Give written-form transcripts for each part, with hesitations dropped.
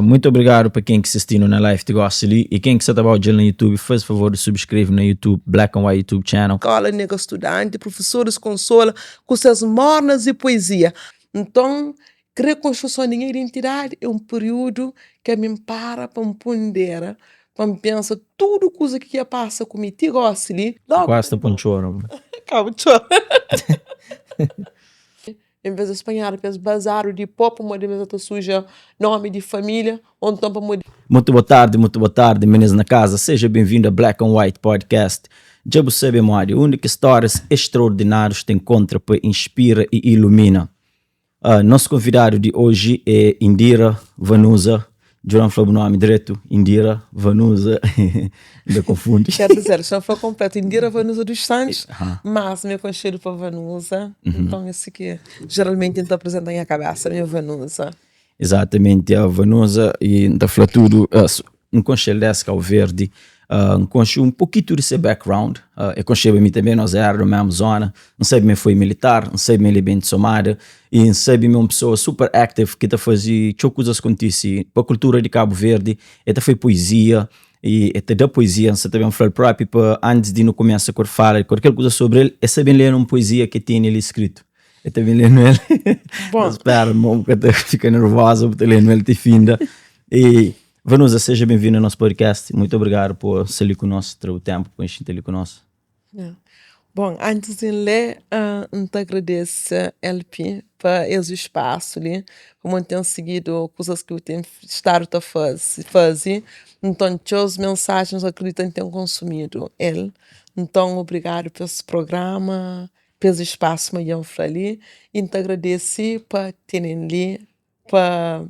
Muito obrigado pa ken ki sistinu na live ti gosi li e ken ki sa ta ba odjal na YouTube faz favor di subscreve na YouTube Black and White YouTube channel. Skola nega studanti, profesoris konsola ku ses mornas i poezia. Nton, rekonstruson di nha identidadi é un piriudu ki ami N para pa N pondera, pa N pensa tudu kuza ki dja pasa ku mi ti gosi li. Kuazi ta pon txora. Kaba txora. En vez di es panhadu pa es bazadu di pó pamodi es ta suja nomi di família ô nton pamodi. Mutu bo tardi, mutu bo tardi, minis na kaza, seja benvindu a Black and White Podcast. Dja bu sabe modi, undi ki stórias extraordinárius ta enkontra pa inspira i ilumina. Uh, nos konvidadu di oji é Indira Vanusa Djuran fla bu nomi dretu, Indira Vanusa, N ta konfundi. Quer dizer, xa fla completo, Indira Vanusa dos Santos, mas mi é konxedu pa Vanusa, então esse ki geralmente N ta apresenta nha kabesa, mi é Vanusa. Exatamente, a Vanusa, e N ta fla tudu, N konxe-l des Kau Verdi, N konxe un pokitu di se background, e konxeba mi tanbe, nos era di mesmu zona, N sabe ma e foi militar, N sabe ma el é ben di Somada, i N sabe ma é un pesoa super active ki ta faze txeu kuzas kontise pa kultura di Kabu Verdi, e ta fai poezia, i e ta da poezia, N sa ta ben fla-l propi pa antis di nu kumesa ku fala di kualker kuza sobri el, e sa ben lé-nu un poezia ki e tene li skritu, e ta ben lé-nu el, Bon. N spera ma bu ka ta fika nervoza bu ta lé-nu el ti finda. I Vanusa, seja ben-vinda na nos podcast, muitu obrigadu pa sta li ku nos, tra bu tenpu pa xinta li ku nos. Bon, antis di N lé, N ta agradese LP pa es spasu li, pamodi N ten sigidu kuzas ki bu ten stadu ta faze. Nton, txeu mensajens N akredita N ten konsumidu el. Nton, obrigadu pa es programa, pa es spasu ma dja N fla li. I N ta agradese pa tene-m li pa.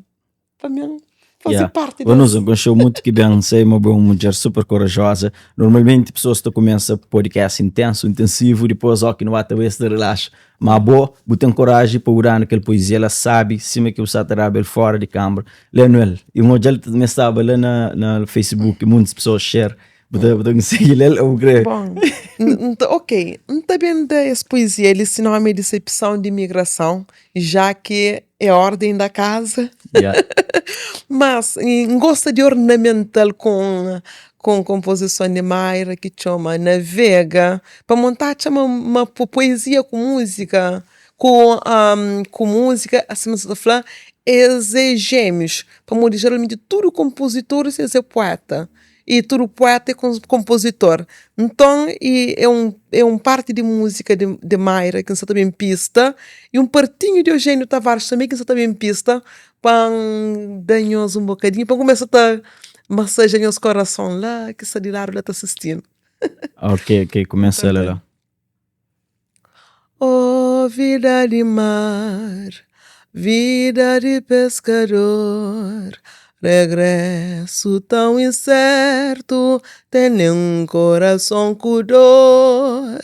Pa mi faze Yeah. parte Ô, des. Nusa, gostei muito que bem, sei uma boa mulher super corajosa. Normalmente pessoas ta começa podcast intenso, intensivo, depois ó que não bate cabeça te relaxa. Mas boa, bu tem coragem para dar naquele poesia, ela sabe, cima que o sa ta daba ele fora de câmara. Lê el. E um dia ele também estava lá na, na Facebook, muitas pessoas share. Bu ta, bu ta consegui lê-l ou bu kre? Bon, N ta, ok, N ta ben da es poezia li se nome é Decepção de Imigração, já que é ordem da casa. Yeah. Mas N gosta di ornamental com com composição di Mayra ki txoma Navega, pamo N ta atxa ma ma poezia ku múzika ku ku múzika sima sa ta fla es é gêmeos, pamodi geralmenti tudu konpozitoris es é poeta. I tudu pueta é konpozitor. Nton i é un é un parti di múzika di di Mayra ki N sa ta ben pista i un partinhu di Eugénio Tavares tanbe ki N sa ta ben pista pa N da nhos un bokadinhu pa N kumesa ta masaja nhos korason la ki sta di ladu la ta sisti-nu. Ok, ok, kumesa la la. Oh vida di mar, vida di peskador Regresu tão insertu, tene un korason ku dor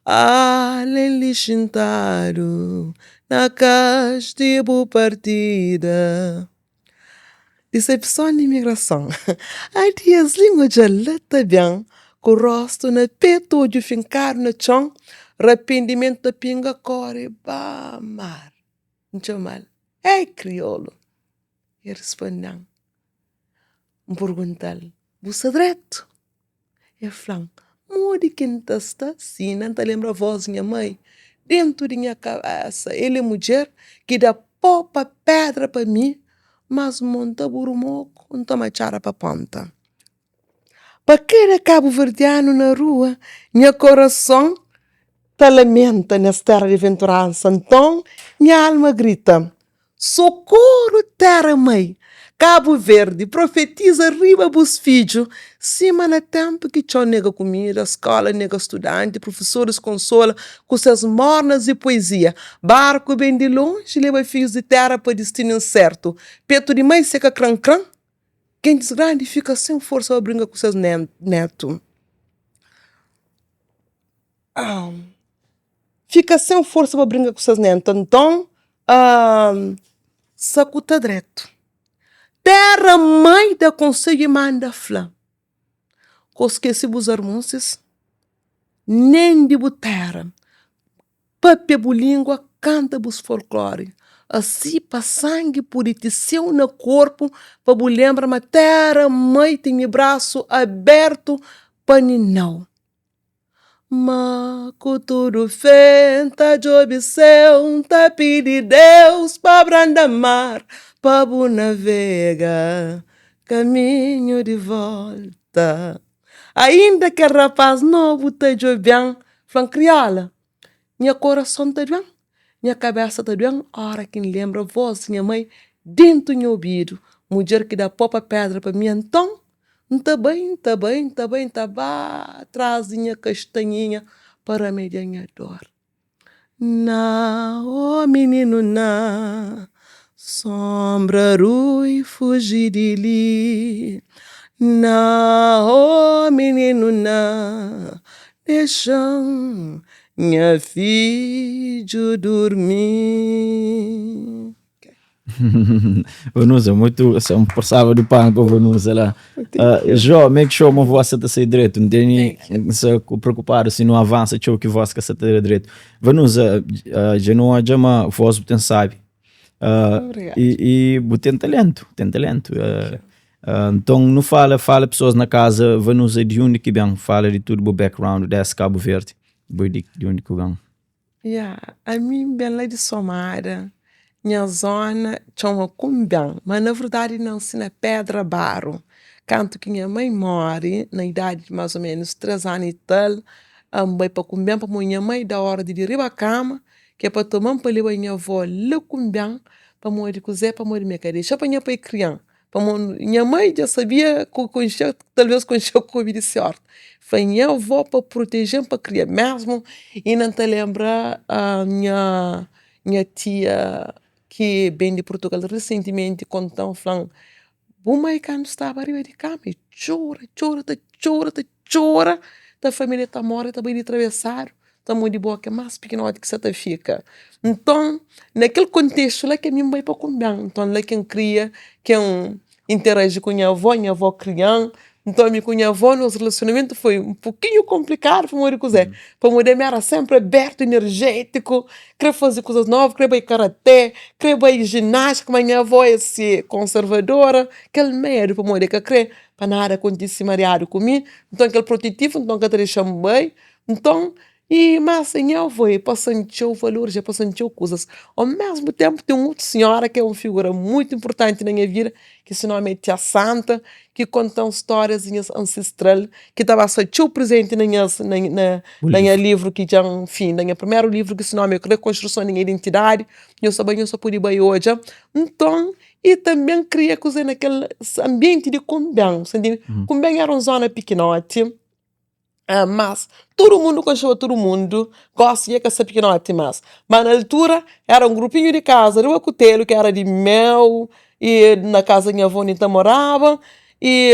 Alen li xintadu na kas di bu partida Disepson di imigrason Adi es língua dja la ta ben Ku rostu na petu, odju finkadu na txon Rapendimentu ta pinga kore ba mar N txoma-l, Ei kriolu! El risponde-m N purgunta-l, Bu sta dretu? El fla-m, Modi ki N ta sta si inda N ta lenbra vós di nha mai déntu di nha kabésa? El é mudjer ki da pó pa pédra pa mi, mas N monta buru moku, N toma txada pa pónta. Pa kada kabuverdianu na rua, nha korason ta lamenta nes téra di venturansa. Nton, nha alma grita, Sokoru téra mai! Kabu Verdi, profetiza riba bus fidju, sima na tenpu ki txon nega kumida, skola nega studanti, profesoris konsola ku ses mornas di poezia. Barku ben di lonji leba fidjus di téra pa distinu insertu. Petu di mai seka kran-kran, gentis grandi fika sen forsa pa brinka ku ses netu. Fika sen forsa pa brinka ku ses nétu. Nton, sakuta dretu. Téra mai da konsedju i manda fla, Ka skese bus armunsis, nen di bu téra. Pâpia bu língua, kanta bus folklori. Asi pa sangi pode tise-u na korpu pa bu lenbra ma téra mai tene brasu abertu pa nina-u. Ma ku tudu fé N ta djobe séu N ta pidi Deus pa branda mar pa bu navega kaminhu di volta. Ainda kel rapaz nobu ta djobe-m fla-m kriola nha korason ta due-m nha kabesa ta due-m ora ki N lenbra vos di nha mai dentu nha obidu mudjer ki da po pa pedra pa mi anton N ta bai, N ta bai, N ta bai, N ta ba tras di nha kastanhinha pa ramedia nha dor. Na, oh mininu na, sombra rui fuji di li. Na, oh mininu na, dexa-m nha fidju durmi. Vanusa, muito só passava do pano para Vanusa lá. Uh, Jó, make sure uma voz está sair direito. Não tem se preocupado se não avança, tchau que voz que está direito. Vanusa, uh, já não há uma voz que tem sabe. Uh, e, e tem talento, tem talento. Uh, uh, então não fala, fala pessoas na casa, Vanusa de onde que vem, fala de tudo o background desse Cabo Verde. De, de onde que vem. Ya, ami N ben la di Somada, nha zóna txoma Kunben, ma na verdadi N nanse na Pedra Baru. Kantu ki nha mai móre, na idadi di más ô ménus três anu i tal, N bai pa Kunben pamodi nha mai da órdi di riba kama ki é pa toma-m pa leba nha avó la Kunben, pamodi kuzê? Pamodi mi ka dexa pa nha pai kria-m. Pamodi nha mai dja sabia ku konxe talvês konxe ku obi di se órti. Fla nha avó pa proteje-m pa kria mesmu inda N ta lenbra nha nha tia ki ben di Purtugal resentimenti konta-m fla-m, bu mai kandu staba riba di kama e txora txora ta txora ta txora ta fla ma el ta móre ta bai di trabesadu pamodi bo ke más pikinoti ki sa ta fika. Nton, na kel kontestu la ke mi N bai pa Kunben. Nton, la ke N kria, ke N interaji ku nha avó, nha avó kria-m. Nton, mi ku nha avó nos relasionamentu foi un pokinhu konplikadu pamodi kuzê? Pamodi ami era senpri abertu, inerjétiku, kre faze kuzas novu, kre bai karaté, kre bai jinástika, ma nha avó é si konservadora, kel medu pamodi el ka kre pa nada kontise mariadu ku mi. Nton, kel protetivu nton ka ta dexa-m bai. Nton, i mas nha avô e pasa-m txeu valoris, e pasa-m txeu kuzas. Ô mesmu tenpu ten otu sinhora ki é un figura muitu inpurtanti na nha vida, ki se nomi é tia Santa, ki konta-m stórias di nhas ansestral, ki ta ba sta txeu prezenti na nhas na na na nha livru ki dja N finda, nha primeru livru ki se nomi é Rekonstruson di nha identidadi, nhos ta bai nhos ta pode bai odja. Nton, i tanbe N kria kuzê na kel anbienti di Kunben, sa ntende? Kunben éra un zona pikinoti. Mas tudu mundu konxeba tudu mundu, gosi dja ka sta pikinoti mas. Ma na altura era un grupinhu di kaza riba kutelu ki era di meu i na kaza di nha avó undi N ta moraba i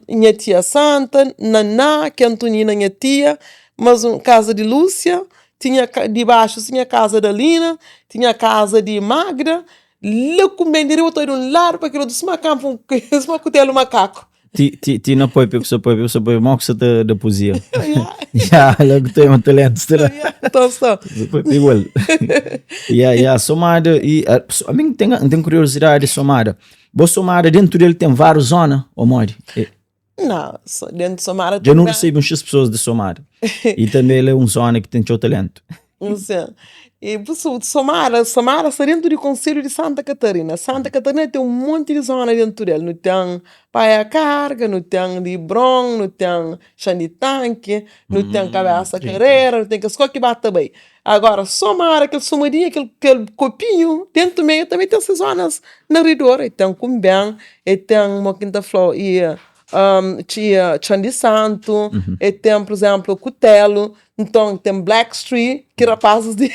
nha tia Santa, Naná, ki Antonina nha tia, mas un kaza di Lúsia, tinha dibaxu tinha kaza di Alina, tinha kaza di Magda, la ku ben di riba ta oi di un ladu pa kel otu sima kanpu sima kutelu makaku. Ti, ti, ti na poi pe, poi pe, poi mo que você tá da poesia. Ya, logo tem um talento, será? Então só. Poi pe igual. Ya, ya, somada e a, a mim tem, tem curiosidade somada. Bo somada dentro dele tem várias zonas, ou modi? E, Não, só dentro de Somada já não recebo uns X pessoas de somada. E também ele é um zona que tem seu talento. Sim. E bu Somada, Somada sta dentro di concelho di Santa Catarina. Santa Catarina tem um monti di zona dentro del. Nu tem Praia Carga, nu tem Libron, nu tem Chã di Tanque, nu tem Cabeça Carreira, nu tem kes ko ki ba ta bai. Agora Somada, kel somadinha, kel kel kopinhu dentu meio também tem se zonas na ridor. E tem Cumbem, e tem mo ki N ta flau e Txan di Santu, e tem, por exemplo, Kutelu. Nton, ten Black Street, ki rapazis di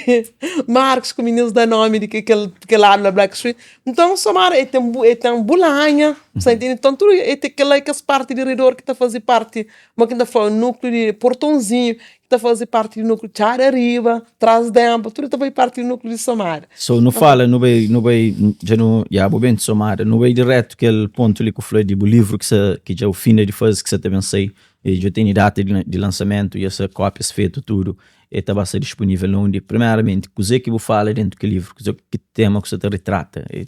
Marcos ku mininus da nomi di kel kel ladu la Black Street. Nton, Somada e ten e ten Bulanha, sa intende? Nton, tudu e ten kel la é kes parti di ridor ki ta faze parti, ma ki N ta fla, núkliu di Portonzinhu, ki ta faze parti di núkliu Txada Riba, Tras Denpa, tudu ta faze parti di núkliu di Somada. So, nu fala, nu bai, nu bai, dja nu, ya, bu ben di Somada, nu bai diretu kel pontu li ku fla di bu livru ki sa, ki dja bu finda di faze, ki sa ta ben sai. E dja tene data di, di lansamentu, dja sta kópias fetu tudu. E ta ba sta disponível na undi? Primeramenti, kuzê ki bu fala dentu kel livru? Kuzê ki tema ku sa ta ritrata? E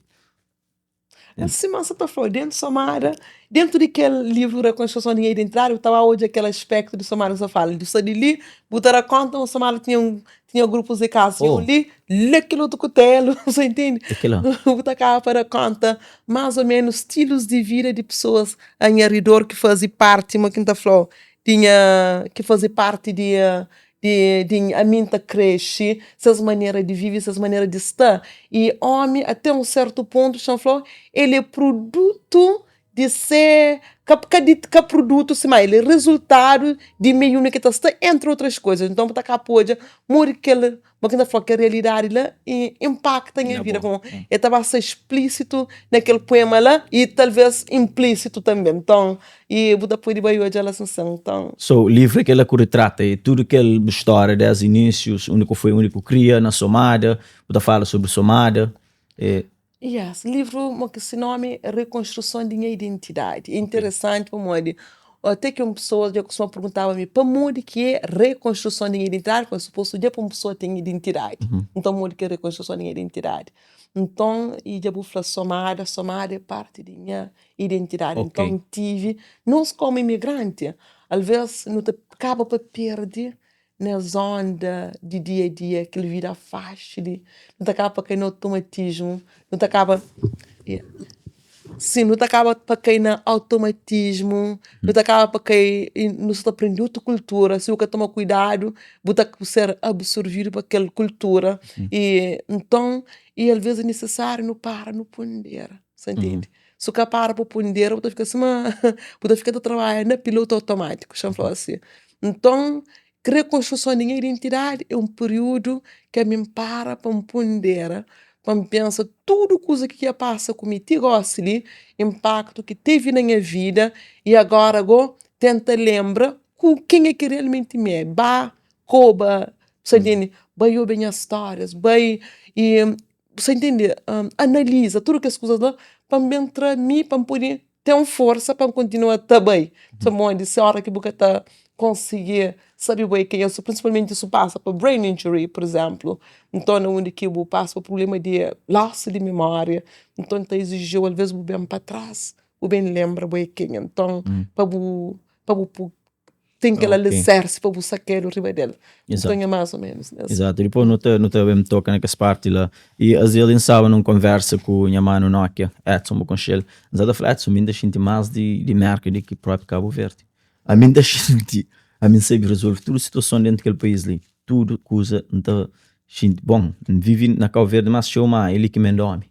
Sima N sa ta fla-u, dentu Somada, dentu di kel livru Rekonstruson di nha Identidadi, bu ta ba odja kel aspektu di Somada ki bu sa fala. Di sta di li, bu ta da konta ma Somada tinha un tinha grupus di kaza, tinha un li, la kel otu kutelu, bu sa intende? Bu ta kaba pa da konta más o ménus stilus di vida di pesoas a nha ridor ki faze parti, ma ki N ta fla-u, di nha ki faze parti di di di ami N ta kresce, ses manera di vive, ses manera di sta. I omi até un sertu pontu, xa N fla-u, el é produtu di se ka ka di ka produtu sima el é rezultadu di meiu undi ki ta sta, entri otras koizas. Nton bu ta kaba pa odja modi ki kel ma ki N ta fla kel realidadi la inpakta nha vida, pamodi el ta ba ser splisitu na kel puema la i talvês inplisitu tanbê. Nton i bu ta pode bai odja la sin sin. Nton. So, livru é kel-la ku ritrata e tudu kel bu stória desdi inísiu, undi ku foi, undi ku kria, na Somada, bu ta fala sobri Somada, e. Yes, livru mo ki si nomi é Rekonstruson di nha identidadi. É interesanti pamodi até ki un pesoa dja kustuma perguntaba mi pamodi ki é rekonstruson di nha identidadi, pamodi supostu dja pa un pesoa ten identidadi, nton modi ki é rekonstruson di nha identidadi? Nton, i dja bu fla somada, somada é parti di nha identidadi. Nton, N tivi, nos komu imigranti, alvês nu ta kaba pa perde Nes onda di dia a dia, kel vida faxi li, nu ta kaba pa kai na automatismu, nu ta kaba, sim, nu ta kaba pa kai na automatismu, nu ta kaba pa kai, nu sa ta prende otu kultura, si bu ka toma kuidadu bu ta ser absorvidu pa kel kultura, i nton, i alvês é nisisáriu nu para nu pondera, sa ntende? Si bu ka para pa pondera bu ta fika sima, bu ta fika ta trabadja na pilotu automátiku, xa-m fla-u asi. Nton, rekonstruson di nha identidadi é un piriudu ki ami N para pa N pondera, pa N pensa tudu kuza ki dja pasa ku mi ti gosi li, inpaktu ki tevi na nha vida i agora go tenta lenbra ku kenha ki realmenti mi é. Ba koba, bu sa ntende? Bai obi nha stórias, bai i bu sa ntende? Analiza tudu kes kuzas la pa N ben tra mi pa N pode ten forsa pa N kontinua ta bai pamodi se ora ki bu ka ta konsigi sabe bai kenha su prinsipalmenti su pasa pa brain injury pur izemplu nton na undi ki bu pasa pa prublema di loss di mimoria nton ta izijiu alvês bu ben pa tras bu ben lenbra bo é kenha nton pa bu pa bu ten kel alisersi pa bu sakedu riba del. Nton é más o ménus nes. Exato. Dipôs nu ta nu ta ben toka na kes parti la. I as el N staba nun konversa ku nha manu Nokia, Edson, bu konxe-l. N sa ta fla, Edson, mi N ta xinti más di di Merka di ki propi Kabu Verdi. Ami N ta xinti, ami N sabe rezolve tudu situason dentu kel país li. Tudu kuza N ta xinti. Bon, N vive na Kau Verdi más txeu, má é li ki mi N dómi.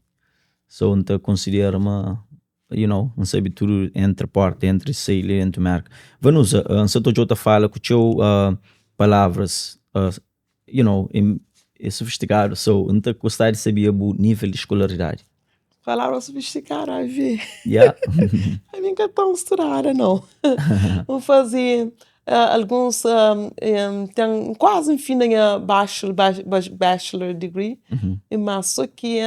So N ta konsidera ma You know, N sabe tudu entra porta, entra i sai li dentu Merka. Vanusa, N sa ta odja-u ta fala ku txeu palavras, you know, é sofistikadu, so N ta gostaba di sabia bu nível di skolaridadi. Palavra sofistikadu, avi. Yeah. Ami N ka tão studada, nau. N faze alguns, N ten kuazi N finda nha bachelor degree, ma so ki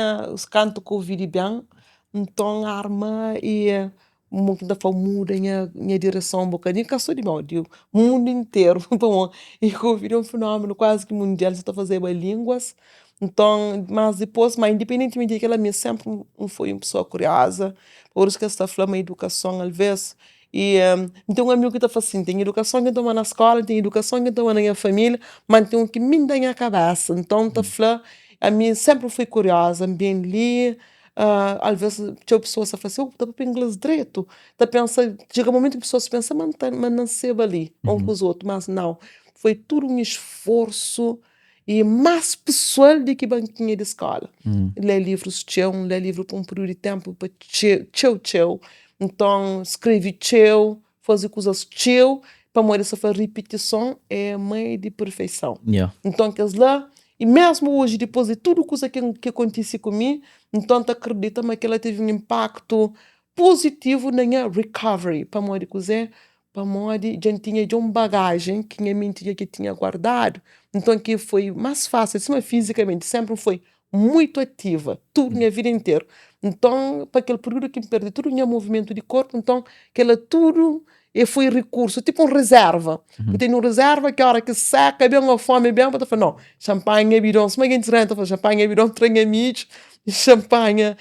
kantu covid ben, Nton arma i mo ki N ta fla muda nha nha direson un bokadinhu, ka so di meu, di mundu interu pamodi i covid é un fenomenu kuazi ki mundial sa ta fazeba línguas, nton mas dipôs ma indipendentimenti di kila mi senpri N foi un pesoa kurioza, pur isu ki es ta fla ma idukason alvês i N ten un amigu ki ta fla sin, ten idukason ki N toma na skola, ten idukason ki N toma na nha familia, ma N ten un ki mi N da nha kabesa, nton N ta fla ami senpri N fui kurioza, N ben li. Alvês txeu pesoas ta fla si, oh bu ta papia ingles dretu, ta pensa, txiga momentu ki pesoas pensa ma N ta ma N naseba li un ku otu, mas nau, foi tudu un isforsu i más pesoal di ki bankinha di skola. N lé livrus txeu, N lé livru pa un piriudu di tenpu pa txeu txeu txeu, nton skrebe txeu, faze kuzas txeu, pamodi es ta fla ripitison é mãe di perfeição. Yeah. Nton kes la, i mesmu oji dipôs di tudu kuza ki ki kontise ku mi, nton ta kridita ma kila tevi un inpaktu puzitivu na nha recovery. Pamodi kuzê? Pamodi dja N tinha dja un bagajen ki nha menti dja ki tinha guardadu, nton ki foi más fásil, sima fizikamenti senpri N foi. muitu ativa tudu nha vida interu. Nton, pa kel piriudu ki N perde tudu nha movimentu di korpu, nton kel-la tudu e foi rikursu, tipu un rizerva. Bu tene un rizerva ki óra ki seka ben ô fomi ben, bu ta fla, nau, xa N panha nha bidon, suma gentis grandi ta fla, xa N panha nha bidon, tra nha midju, xa N panha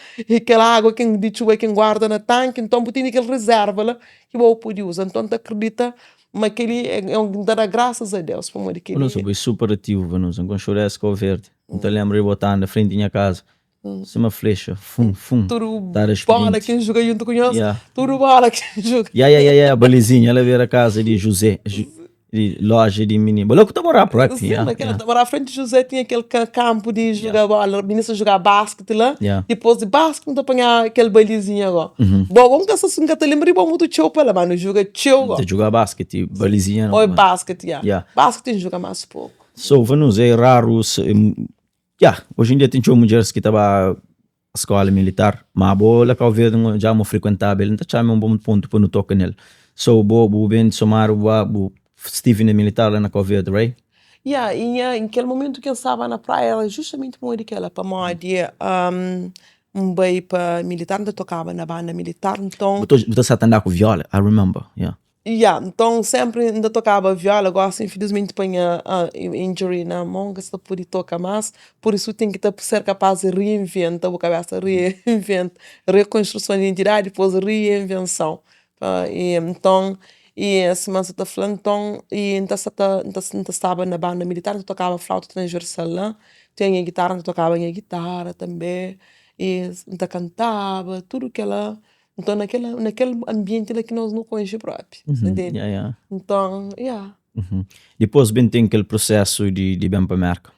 kel agu ki di txuba ki N guarda na tanki. Nton, bu tene kel rizerva la ki bo pode uza. Nton, N ta kridita ma kel-li é un, N ta da grasas a Deus pamodi kel-li. Vanusa, bo é super ativu, Vanusa. N konxe-u désdi Kau Verdi. N ta lenbra di bo ta anda frenti nha kaza. Sima flexa, fum, fum. Tudu Ta da bola sprint. ki N juga djuntu ku nhos, Yeah. tudu bola ki N juga. Ya, ya, ya, ya, balizinha la bera kaza di José, Ju- di loja di mininu. Bo la ku ta morá propi, Sim, ya, na kel ya. ta morá frenti José tinha kel ka- kampu di Yeah. juga bola, minus ta juga basket la. Yeah. Dipôs di basket nu ta panha kel balizinha go. Bo go N ka sa N ka ta lenbra di bo mutu txeu pa la, ma nu juga txeu go. Ta juga basket, balizinha Oi não. basket, ya. Yeah. Basket N juga más poku. So, Vanusa, é raru se, Ya, oji en dia ten txeu mudjeris ki ta ba skola militar, ma abo la Kau Verdi dja mo frikuentaba el, N ta txaba ma é un bon pontu pa nu toka nel. So, bo bu ben di Somar, bu ba bu stive na militar la na Kau Verdi, right? Ya, i nha, N kel momentu ki N staba na praia era justamenti pamodi kela, pamodi N bai pa militar, N ta tokaba na banda militar, nton. Bu ta bu ta sa ta anda ku viola, I remember, ya. Ya, nton senpri N ta tokaba viola, gosi infilismenti pa nha injury na mon N ka sta pudi toka mas, pur isu ten ki ta ser kapaz di reinventa bu kabesa, reinventa, rekonstruson di identidadi dipôs reinvenson. I nton, i sima N sa ta fla nton, i N ta sa ta N ta staba na banda militar N ta tokaba flauta transversal la, tinha nha gitara N ta tokaba nha gitara tanbe, i N ta kantaba, tudu kila. Nton na kel na kel anbienti la ki nos nu konxe propi, sa ntende? Yeah, yeah. Nton, yeah. Dipôs ben ten kel prusésu di di ben pa Mérka.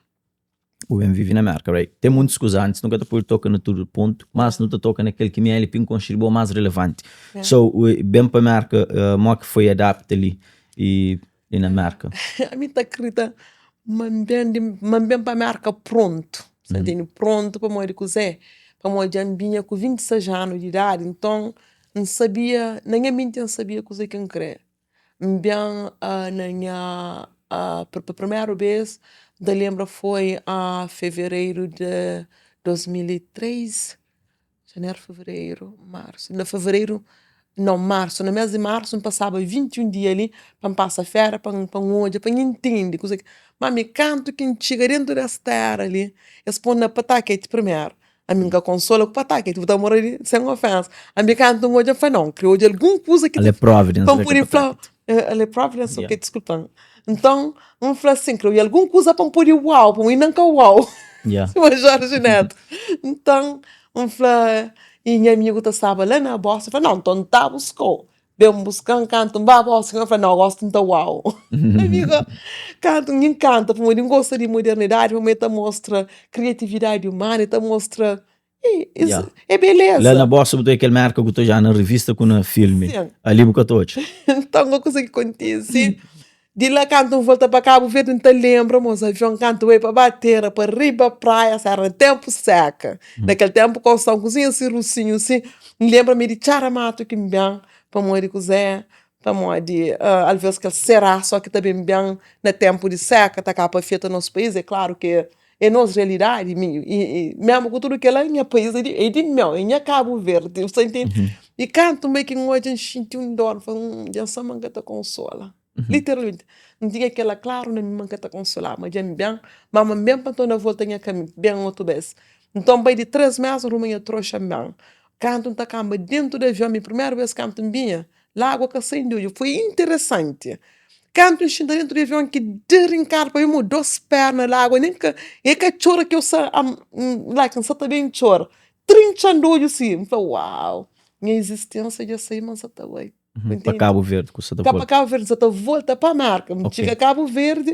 Bu ben vive na Mérka, right? Ten muntus kuza antis, nu ka ta pode toka na tudu pontu, mas nu ta toka na kel ki mi el pi N konxe di bo más relevanti. Yeah. So, ben pa Mérka, mó ki foi adapta li i li na Mérka? Ami ta krita ma N ben di ma N ben pa Mérka prontu. Sa ntende? Prontu pamodi kuzê? Pamodi dja N binha ku 26 anu di idadi, nton N sabia, na nha menti N sabia kuzê ki N krê. N ben na nha pa primeru bês N ta lenbra foi fevereiru di 2003. Janeru, fevereiru, marsu. Na fevereiru, nau, marsu, na mes di marsu N pasaba 21 dia li pa N pasa féria, pa N pa N odja, pa N intende kuze ki. Ma mi kantu ki N txiga dentu des téra li, es pô-m na Pataketi primeru. Ami N ka konsola ku Pataketi, bu ta mora li, sen ofénsa. Ami kantu N odja, N fla, nau, N kre odja algun kuza ki Ale Providence, pa N pode fla, Ale Providence, ok, diskulpa-m. Nton, N fla sin, kre odja algun kuza pa N pode uau, pa N inda N ka uau. Sima Jorge Neto. Nton, N fla, i nha amigu ta staba la na Boston, fla, nau, nton N ta buska-u. Ben buska-m kantu N ba Boston, N fla, nau, gosi N ta uau. Amigu, kantu N inkanta, pamodi N gosta di modernidadi, pamodi el ta mostra kriatividadi umanu, el ta mostra, é beleza. La na Boston bu ta odja kel merka ku ta odja na rivista ku na filmi, ali bu ka ta odja. Nton, kuza ki kontise, Di la kantu N volta pa Kabu Verdi N ta lenbra mos avion kantu bai pa Batera pa riba praia sa era na tenpu seka na kel tenpu konsau kuzinha si rusinhu si N lenbra mi di txara matu ki N ben pamodi kuzé pamodi alvês kel será so ki ta ben ben na tenpu di seka ta kaba pa afeta nos país é klaru ki é nos realidadi mi i mesmu ku tudu kila nha país é di é di meu é nha Kabu Verdi bu sta intende i kantu N bai ki N odja N xinti un dor N fla dja N sta ma N ka ta konsola. Literalmenti, N tinha kela klaru na mi ma N ka ta konsolaba, ma dja N ben, ma ma N ben pa N torna volta nha kaminhu, ben otu bes. Nton, N bai di 3 mes, N ruma nha troxa, N ben. Kantu N ta kanba dentu di avion, mi primeru bes kantu N binha, lagua ka sai di odju. Foi interesanti. Kantu N xinta dentu di avion ki dirinkadu pa mi mo dos perna, lagua nen ka, e ka txora ki eu sa, like N sa ta ben txora. Trintxan di odju si, N fla, uau, nha izistensia dja sai ma N sa ta bai. Pa Kabu Verdi ku sa ta volta. Ka pa Kabu Verdi, sa ta volta pa Merka. N txiga Kabu Verdi,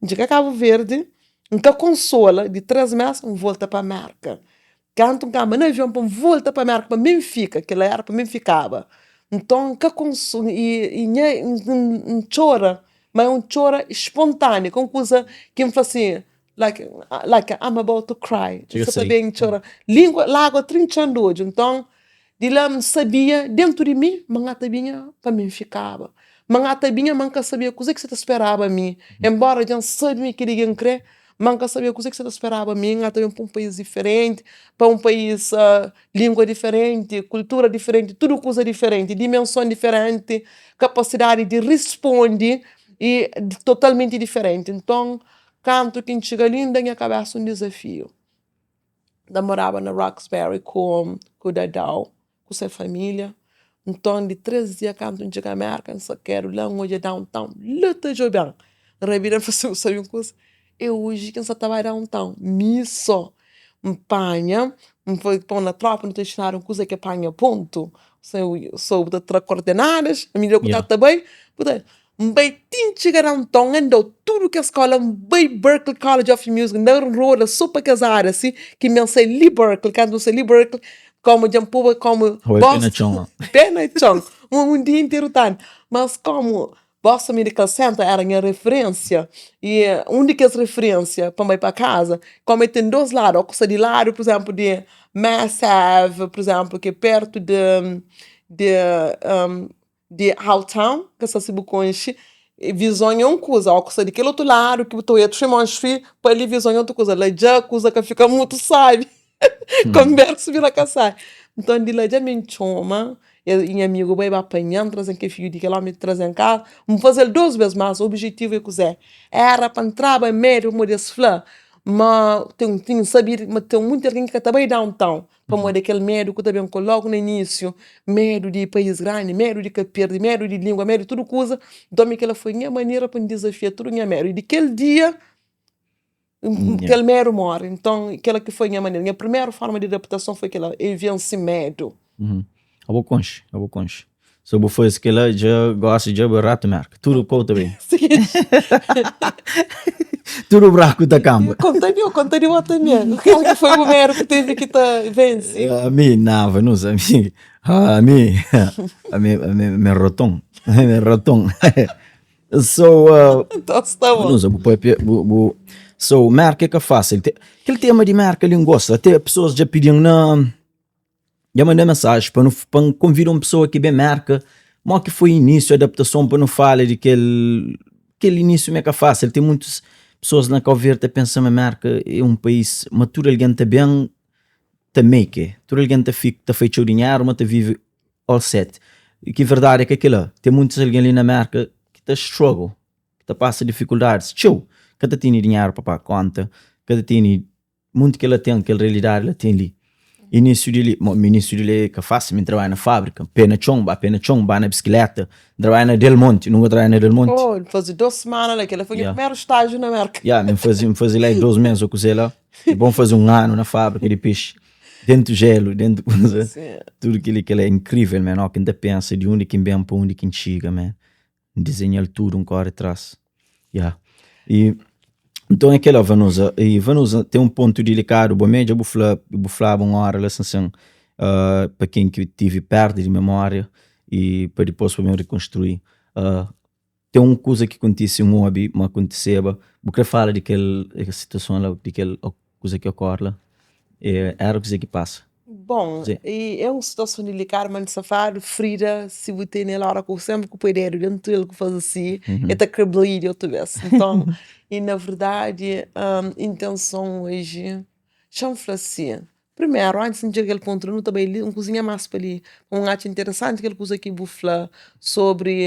N txiga Kabu Verdi, N ka konsola, di 3 mes N volta pa Merka. Kantu N kamba na avion pa N volta pa Merka, pa mi N fika, kila era pa mi N fikaba. Nton N ka konsola, i nha, N txora, ma é un txora espontâneo, ka un kuza ki N fla si, like, like I'm about to cry, N sa ta ben txora. Lingua, lagua trintxan di odju. Nton Di la N sabia dentu di mi ma N ta binha pa mi N fikaba. Ma N ta binha ma N ka sabia kuze ki sa ta speraba mi. Enbora dja N sabe ma é kel-li ki N kre, Ma N ka sabia kuzê ki sa ta speraba mi. N ata ben pa un país diferenti, pa un país língua diferenti, kultura diferenti, tudu kuza diferenti, dimenson diferenti, kapasidadi di risponde e totalmenti diferenti. Nton, kantu ki N txiga li, N da nha kabésa un dizafiu. N ta moraba na Roxbury ku ku Dadau, ku se família. Nton, di 3 dia kantu N txiga Mérka, N sakedu la, N odja downtown la ta djobe-m. N rabida N fla si, bu sabe un kuza? É oji ki N sa ta bai downtown, mi sô. N panha, N foi pô na trópa nu ta inxinadu un kuza ki é panha pontu. So bu ta tra kordenadas, a medida ku ta ta bai, bu ta. N bai ti N txiga downtown, N andau tudu kes skola, N bai Berklee College of Music, N da roda so pa kes ária si, ki mi N sai li Berklee, kantu N sai li Berklee, komu dja N poba komu Oi, pé na txon. Pé na txon, un dia interu tardi. Mas komu Boston Medical Center éra nha referénsia i un di kes referénsia pa N bai pa kaza, kómu el ten dôs ladu, ô ku sta di ladu, pur izénplu, di Mass Ave, pur izénplu, ki é pértu di di di Howtown, ka sta si bu konxe, vizon é un kuza, ô ku sta di kel otu ladu ki bu ta odja Tremont Street, pa li vizon é otu kuza, la dja kuza ka fika mutu sábi. Konbersu bira ka sai. Nton di la dja mi N txoma, i nha amigu bai ba panha-m, traze-m kel fidju di kel ómi, traze-m kaza. N faze-l dos bês más. Obijetivu é kuzê? Éra pa N traba medu, pamodi es fla ma ten, ten sabidu ma ten monti algen ki ka ta bai downtown pamodi kel medu ku ta ben ku el lógu na inísiu, medu di país grandi, medu di ka perde, medu di língua, medu di tudu kuza. Nton mi kel-la foi nha manera pa N dizafia tudu nha medu. I di kel dia Kel medu móre. Nton, kel-la ki foi nha manera. Nha primeru forma di adaptason foi kel-la, é vense medu. Abo konxe, abo konxe. So bu faze kel-la, dja gosi dja bu ratu merka. Tudu kou ta ben. Tudu braku ta kanba. Konta di, konta di bo tanbe. Kal ki foi bu medu ki tevi ki ta vense? Ami, nava, nus, ami, ami, ami, ami roton, ami roton. So, uh, Então sta bom. Vanusa, bu papia, bu, bu, so, Merka é ka fásil. Te, kel tema di Merka li N gosta. Até pessoas dja pidi-m na, dja manda mensagens pa nu, pa N konvida un pessoa ki ben Merka, mo ki foi inísiu, adaptason, pa nu fala di kel, kel inísiu ma é ka fásil. Ten muitus pessoas na Kau Verdi ta pensa ma Merka é un país ma tudu algen ta ben ta make it, tudu algen ta fika, ta fai txeu dinheru ma ta vive all set. E ki verdadi é ka kila. Ten muitus algen li na Merka ki ta struggle, ki ta pasa difikuldadis txeu, ka ta tene dinheru pa paga konta, ka ta tene munti ki la ten, kel realidadi la ten li. Inísiu di li, mo inísiu di li é ka fásil, mi trabadja na fábrika, pé na txon, ba pé na txon, ba na bisikileta, N trabadja na Del Monte, nunka trabadja na Del Monte? Oh, N faze dos semana la, kel-la foi nha primeru stájiu na Merka. Ya, mi N faze, N faze la dos mês ô kuzê la, dipôs N faze un anu na fábrika di pexi. Dentu jelu, dentu kuza, tudu kili kila é inkrivel man, ó ki N ta pensa di undi ki N ben pa undi ki N txiga man, N dizenhal tudu N kori tras, ya. I nton é kila Vanusa, i Vanusa ten un pontu dilikadu, bo mé dja bu fla, bu flaba un ora la sin sin, pa ken ki tivi perda di memoria i pa dipôs pa ben rikonstrui, Ten un kuza ki kontise, un obi ma kontiseba. Bu kre fala di kel situason la, di kel kuza ki okore la? Éra kuze ki pasa? Bon, é un situason dilikadu, ma safadu, frida, si bu tene el ora ku senpri ku poi dedu dentu el ku faze si, el ta kre bleed otu bes. Nton, i na verdadi, intenson oji, xa-m fla si, Primeru, antis di N txiga kel pontu li, nu ta bai li un kuzinha más pa li. N atxa interesanti kel kuza ki bu fla sobri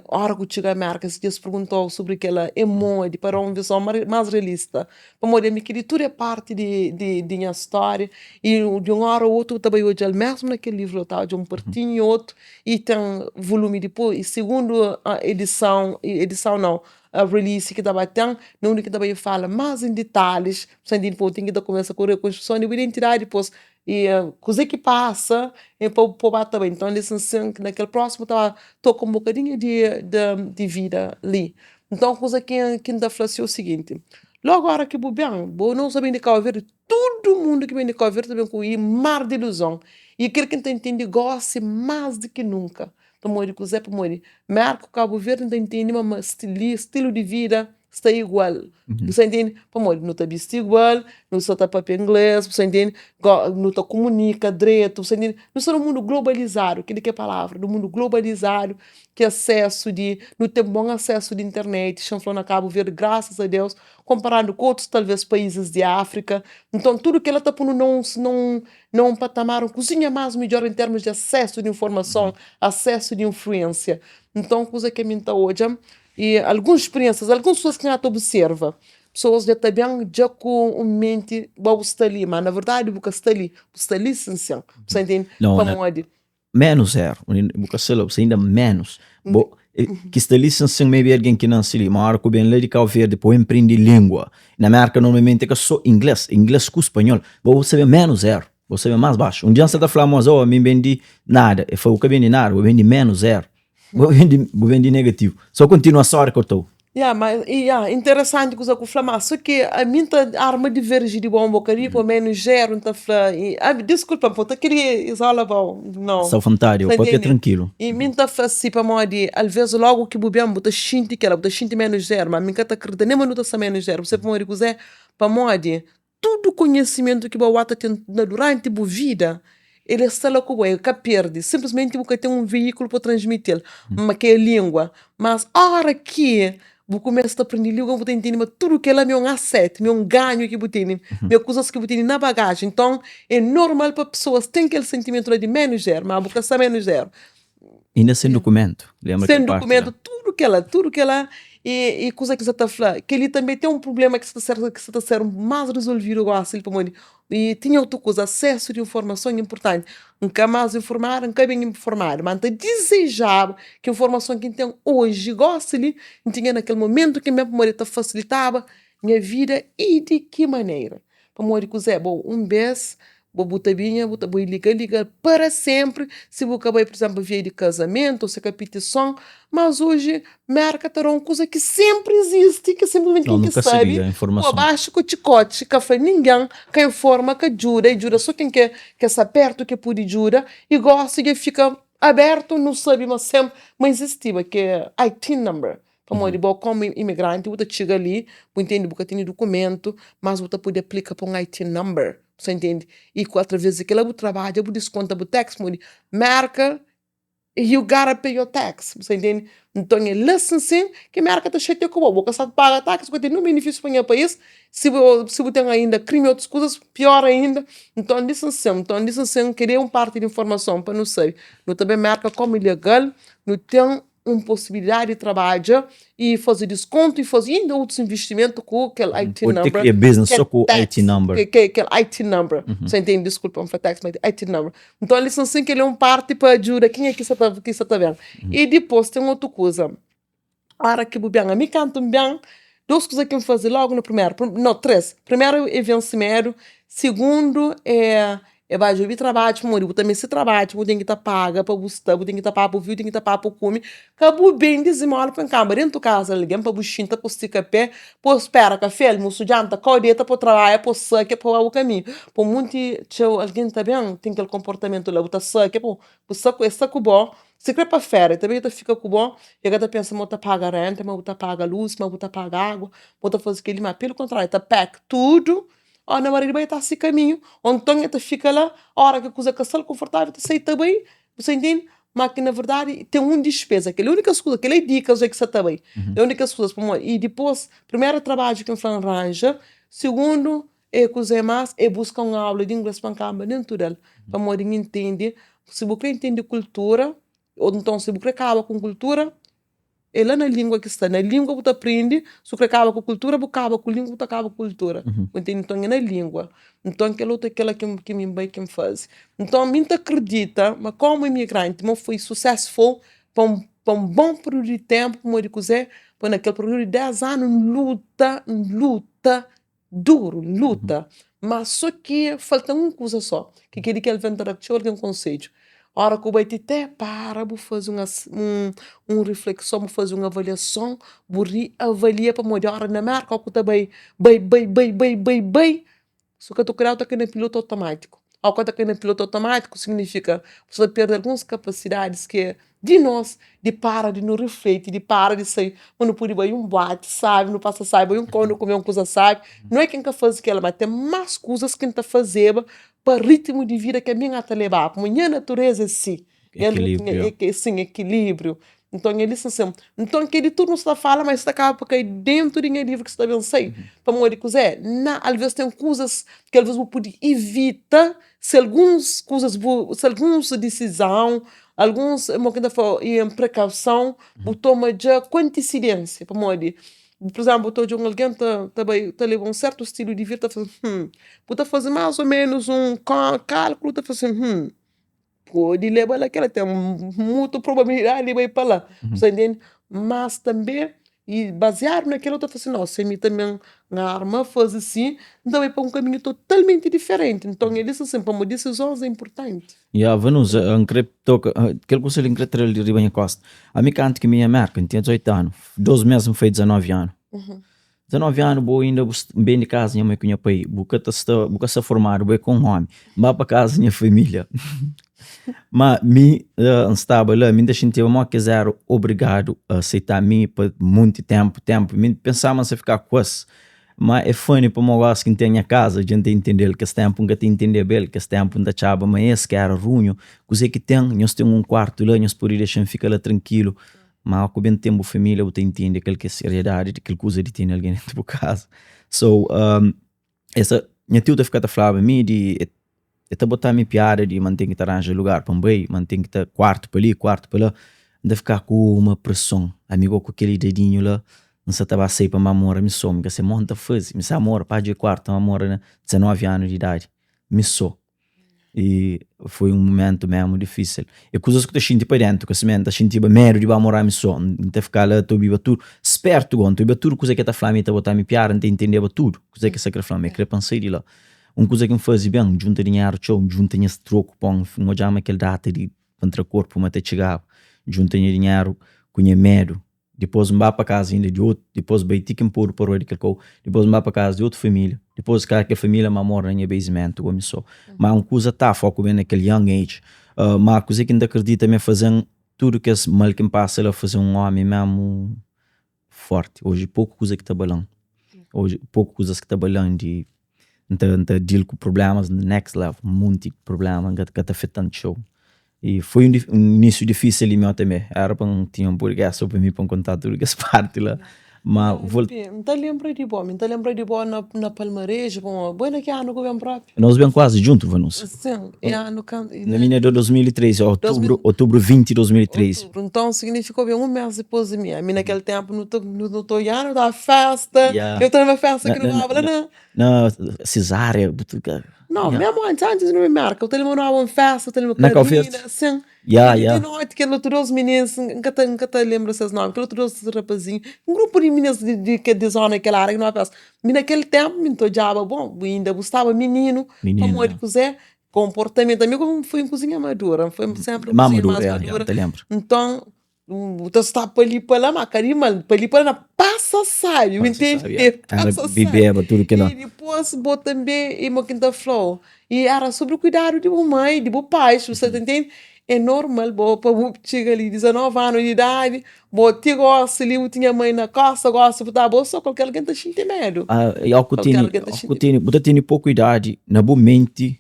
óra ku txiga Mérka, si dja-s pergunta-u sobri kel-la, é modi pa da un vizon más realista. Pamodi ami kel-li tudu é parti di nha stória i di un óra ô otu bu ta bai odja-l mésmu na kel livru, bu ta odja un partinhu i otu i ten volumi dipôs i sigundu edison, edison nau, release ki ta ba ten, na undi ki ta bai fala más en ditalis, Santi dipôs ten ki ta kumesa ku rekonstruson di bu identidadi dipôs i kuzê ki pasa e pa bu ba ta bai. Nton li sin sin na kel prósimu ta ba toka un bokadinhu di di vida li. Nton kuza ki ki N ta fla si é o siginti, logu óra ki bu ben, bo nos ta ben di Kau Verdi, tudu mundu ki ben di Kau Verdi ta ben ku i mar di iluzon. I kel ki N ta intende gósi más di ki nunka. Pamodi kuzê? Pamodi Mérka ku Kabu Verdi N ta intende ma ma li stilu di vida. sta igual. Bu sta intende? Pamodi nu ta bisti igual, nu sta ta papia ingles, bu sta intende? Go nu ta kumunika dretu, bu sta intende? Nu sta na un mundu globalizadu, kel-li ki é palavra, na un mundu globalizadu ki asesu di, nu ten bon asesu di internet, xa N fla na Kabu Verdi, grasas a Deus, konparadu ku otus talvês paízis di Áfrika. Nton tudu kel-la ta pô-nu na un na un na un patamar, un kuzinha más midjór en termus di asesu di informason, asesu di influénsia. Nton kuza ki ami N ta odja E alguns spiriénsias, alguns pesoas ki N ta observa, pesoas dja ta ben dja ku un menti bo bu sta li, ma na verdadi bu ka sta li, bu sta li sin sen, bu sta intende? Não, na, Pamodi? menos zero, bu ka sta la, bu sta inda menos. Bo, ki sta li sin sen maybe algen ki nanse li, ma ora ku ben la di Kau Verdi pa bu enprende lingua, na Merka normalmenti é ka so ingles, ingles ku spanhol, bo bu sta ben menos zero, bo sta ben mas baxu. Un dia N sta ta fla mos, oh ami N ben di nada, el fla bu ka ben di nada, bu ben di menos zero. Bu ben bu ben di negativu. Só kontinua só kortou. Ya, ma ya, interesanti kuza ku fla, ma só ki ami N ta arma divergi di bo un bokadinhu, pa menu jeru N ta fla, diskulpa-m, pa ta kria izola bo, no. Sta vontadi, Sa papia intende? trankilu. I mi N ta fla si, pamodi alvês logu ki bu ben bu ta xinti kela, bu ta xinti menu jeru, ma mi N ka ta kridita nen ma nu ta sta menu jeru, bu sabe pamodi kuzê? Pamodi Tudu konhesimentu ki bo ata ten na duranti bu vida, el e sta la ku bo, el ka perde, sinplismenti bu ka ten un veíkulu pa transmiti-l, ma ki é língua. Mas ora ki bu kumesa ta prende língua, bu ta intende ma tudu kel-la ma é un asset, ma é un ganhu ki bu tene, ma é kuzas ki bu tene na bagajen. Nton, é normal pa pesoas ten kel sentimentu la di ménus zéru, ma bu ka sta ménus zéru. Inda sen dukumentu, lenbra kel parti la. Sen dukumentu, tudu kel-la, tudu kel-la e kuza ki sa ta fla. Kel-li tanbe ten un prubléma ki sa ta ser, ki sa ta ser más rizolvidu gósi li pamodi e tinha otu kuza, asesu di informason é inpurtanti. N ka más informadu, N ka ben informadu, ma N ta dizejaba ki informason ki N ten oji, gósi li, N tinha na kel momentu ki N ben pamodi ta fasilitaba nha vida i di ki manera. Pamodi kuzé? Bo un bês bo bu ta binha bu ta bai liga liga para senpri si bu ka bai pur izénplu via di kazamentu ô si ka pitison mas oji Merka ta da un kuza ki senpri izisti ki sinplismenti Não, ken ki nunka sabe sabia ku informason. abaxu ku txikótxi ka fla ningen ka informa ka djuda e djuda so ken ke ke sta pertu ke pudi djuda i gósi dja fika abertu nu sabe ma senpri ma izistiba ke ITIN number Pamodi bo komu imigranti bu ta txiga li, bu intende, bu ka tene dukumentu, mas bu ta pode aplika pa un ITIN number, bu sa intende? I ku atraves di kila bu trabadja, bu diskonta bu tax, pamodi Merka you gotta pay your tax, bu sa intende? Nton é la sin sin ki Merka ta xatia ku bo, bo ka sa paga tax, bu ka ten ninhun benefisiu pa nha país, si bu si bu ten ainda krimi otus kuzas, pior ainda. Nton di sin sin, nton di sin sin, keli é un parti di informason pa nu sabe, nu ta ben Merka komu ilegal, nu ten un posibilidadi di trabadja y faze diskontu y faze inda otus investimentu ku kel IT Pode number kria business ke só ku tax IT number. ke ke kel IT number sa intende diskulpa N fla tax ma IT number nton li sin kel é un parti pa ajuda kenha ki sa ta ki sa ta ben y dipôs ten otu kuza ora ki bu ben ami kantu N ben dos kuza ki N faze logu na primeru no tres primeru é vense medu sigundu é E ba djobe trabadju pamodi bu ta meste trabadju, bu ten ki ta paga pa bu sta, bu ten ki ta paga pa bu vive, bu ten ki ta paga pa bu kume. Ka bu bende zimola pa nkamba dentu kaza di algen pa bu xinta pa bu stika pe, pa bu spera kafe, almosu, djanta, kau deta pa bu trabadja, pa bu sakia pa bu ba bu kaminhu. Pa munti txeu algen ta ben ten kel konportamentu la, bu ta sakia pa bu sta ku es sta ku bo, si kre pa feria tanbe e ta fika ku bo, e ka ta pensa ma bu ta paga renta, ma bu ta paga lus, ma bu ta paga agua, ma bu ta faze keli, ma pelu kontrariu e ta pack tudu. Ó na maridu bai ta si kaminhu, ô nton el ta fika la, óra ki kuza ka sta-l konfortável, el ta sai ta bai, bu sta intende? Má ki na verdadi ten un dispéza, kel-li é únika skuza, kel-li é dikas dja ki sta ta bai, é únika skuza pamodi i dipôs, primeru trabadju ki N fla N ranja, sigundu é kuzê más, é buska un aula di inglês pa N kanba déntu del, pamodi N intende, si bu krê intende kultura, ô nton si bu krê kaba ku un kultura, É la na lingua ki sta. Na lingua bu ta prende, si bu kre kaba ku kultura, bu kaba ku lingua, bu ta kaba ku kultura. Bu ntende? Nton é na lingua. Nton kel otu é kela ki mi N bai ki N faze. Nton mi N ta kridita ma komu imigranti ma foi successful pa un pa un bon períodu di ténpu pamodi kuzê? Pa na kel períodu di 10 anu N luta, N luta duru, N luta. Má sô ki falta-m un kuza sô, ki kel-li ki alvês N ta da txeu algen konsedju, óra ku bu bai ti té, para bu faze un un riflekson, bu faze un avaliason, bu riavalia pamodi óra na Mérka ku ta bai, bai, bai, bai, bai, bai, bai, si bu ka ta kuidadu bu ta kai na pilotu otomátiku. Ó ku ta kai na pilotu automátiku signifika bu sta perde alguns kapasidadis ki é di nos di para di nu rifleti, di para di sai pa nu pudi bai un boati sabi, nu pasa sabi, bai un kau nu kume un kuza sabi. Nau é ki N ka faze kela, ma ten más kuzas ki N ta fazeba pa ritmu di vida ki ami N ta lebaba, pamodi nha natureza é si. Nha ritmu é sin, ekilíbriu. Nton el dise sin, nton kel-li tudu nu sta fala, ma es ta kaba pa kai dentu di nha livru ki sta ben sai. Pamodi kuzê? Na, alvês ten kuzas ki alvês bu pode ivita si alguns kuzas bu, si alguns disizon, alguns, mo ki N ta fla, prekauson bu toma dja ku antisidênsia. Pamodi, pur izénplu, bu ta odja un algen ta ta bai ta leba un sertu stilu di vida, ta fla, hum, bu ta faze más ô ménus un kálkulu, ta fla sin, hum. Pode leba la kela ten mutu probabilidadi di bai pa la, bu sta intende? Mas tanbe i baziadu na kela bu ta fla si, nau si ami tanbe N arma faze si, N ta bai pa un kaminhu totalmenti diferenti. Nton el dise sin, pamodi disizons é inpurtanti. Ya, Vanusa, N kre toka kel kusa li, N kre tra-l di riba nha kosta. Ami kantu ki mi nha Merka, N tinha 18 anu, dos mes N fai 19 anu. 19 anu bo inda bu ben di kaza nha mai ku nha pai bu ka ta sta bu ka sta formadu bu é ka un omi N ba pa kaza nha familia ma mi N staba la mi N ta xintiba mo kes era obrigadu a aseita mi pa monti tenpu tenpu mi N pensaba ma N sa fika ku es ma é funny pamo gosi ki N ten nha kaza dja N ta intendel kes tenpu N ka ta intendeba el kes tenpu N ta atxaba ma es ki era runhu kuze ki ten nhos ten un kuartu la nhos pode dexa-m fika la trankilu Ma ku ben ten bu família bu ta intende kel ki é seriedadi di kel kuza di tene algen dentu bu kaza. So, um, esa, nha tiu ta fika ta flaba mi di, e ta bota mi piada di ma N ten ki ta ranja lugar pa N bai, ma N ten ki ta kuartu pa li, kuartu pa la. N ta fika ku uma preson. Ami go ku kel idadinhu la, N sa ta ba sai pa N ba mora mi so. Mi ka se mo N ta faze. Mi sa mora pa dja kuartu, N ba mora na 19 anu di idadi, mi so. E foi un momentu mesmu difísil. E kuzas ku ta xinti pa dentu, ka simé, N ta xintiba medu di ba mora mi so. N ta fika la ta obiba tudu, spertu go, N ta obiba tudu kuza ke ta fla mi, ta bota mi piada, N ta intendeba tudu kuza ke sa kre fla-m. E kre pa N sai di la. Un kuza ki N faze ben, N djunta dinheru txeu, N djunta nhas troku pon, N odja ma kel data di pa N tra korpu ma ta txigaba. N djunta nha dinheru ku nha medu. Dipôs N ba pa kaza inda di otu, dipôs bai ti ki N podu pa rua di kel kau, dipôs N ba pa kaza di otu família, dipôs ka kel família ma mora na nha basement ku ami so. Ma un kuza ta foku ben na kel young age. Ma kuzê ki N ta kridita ma e faze-m tudu kes mal ki N pasa la faze-m un ómi mésmu fórti. Oji poku kuza ki ta bala-m, oji poku kuzas ki ta bala-m di N ta N ta deal ku problemas next level, munti problema ka ta afeta-m txeu. E foi un un inísiu difísil di mi tanbe, era pa N tinha un podcast so pa mi pa N konta tudu kes parti la. Ma vol. N ta lenbra di bo, mi N ta lenbra di bo na na Palmareju, pamodi bo é na ki anu ku ben propi? Nos ben kuazi djuntu, Vanusa. Sin, e anu kan. Na mi na 2013, otubru, otubru 20 di 2013. Otubru, nton signifika ben un mes dipôs di mi. Ami na kel ténpu nu ta nu ta odja, nu ta festa, eu ta lembra festa ki nu baba la na. Na Cesária, bu ta ka. Não, mesmo antes, antes de me marca, eu te lembro uma festa, eu te lembro Na Cabo Verde? Sim. Ya, ya. De noite, aquele outro dois meninos, nunca te, nunca te lembro seus nomes, aquele outro dois rapazinhos, um grupo de meninos de, de, de, de zona, aquela área que não é festa. Me naquele tempo, me tojava, bom, ainda gostava menino, Menino, pamodi ya. kuzé, comportamento, amigo foi um cozinha madura, foi sempre Má cozinha madura, mais ya, ya, madura. ta lembra. Então, Bu ta sta pa li pa la, ma ka di mal, pa li pa la na pasa sabi, bu Pasa intende? sabi, ya. Era Pasa sabi. bibeba tudu kila. I dipôs bo tanbe, i mo ki N ta fla-u, i era sobri kuidadu di bu mai, di bu pai, bu sa ta intende? É normal bo pa bu txiga li 19 anu di idadi, bo ti gosi li bu tinha mai na kosta, gosi bu ta bo so, kualker algen ta xinti medu. Ah, i ó ku Kualker tene, algen ta ó ku xinti tene, bu ta tene poku idadi na bu menti,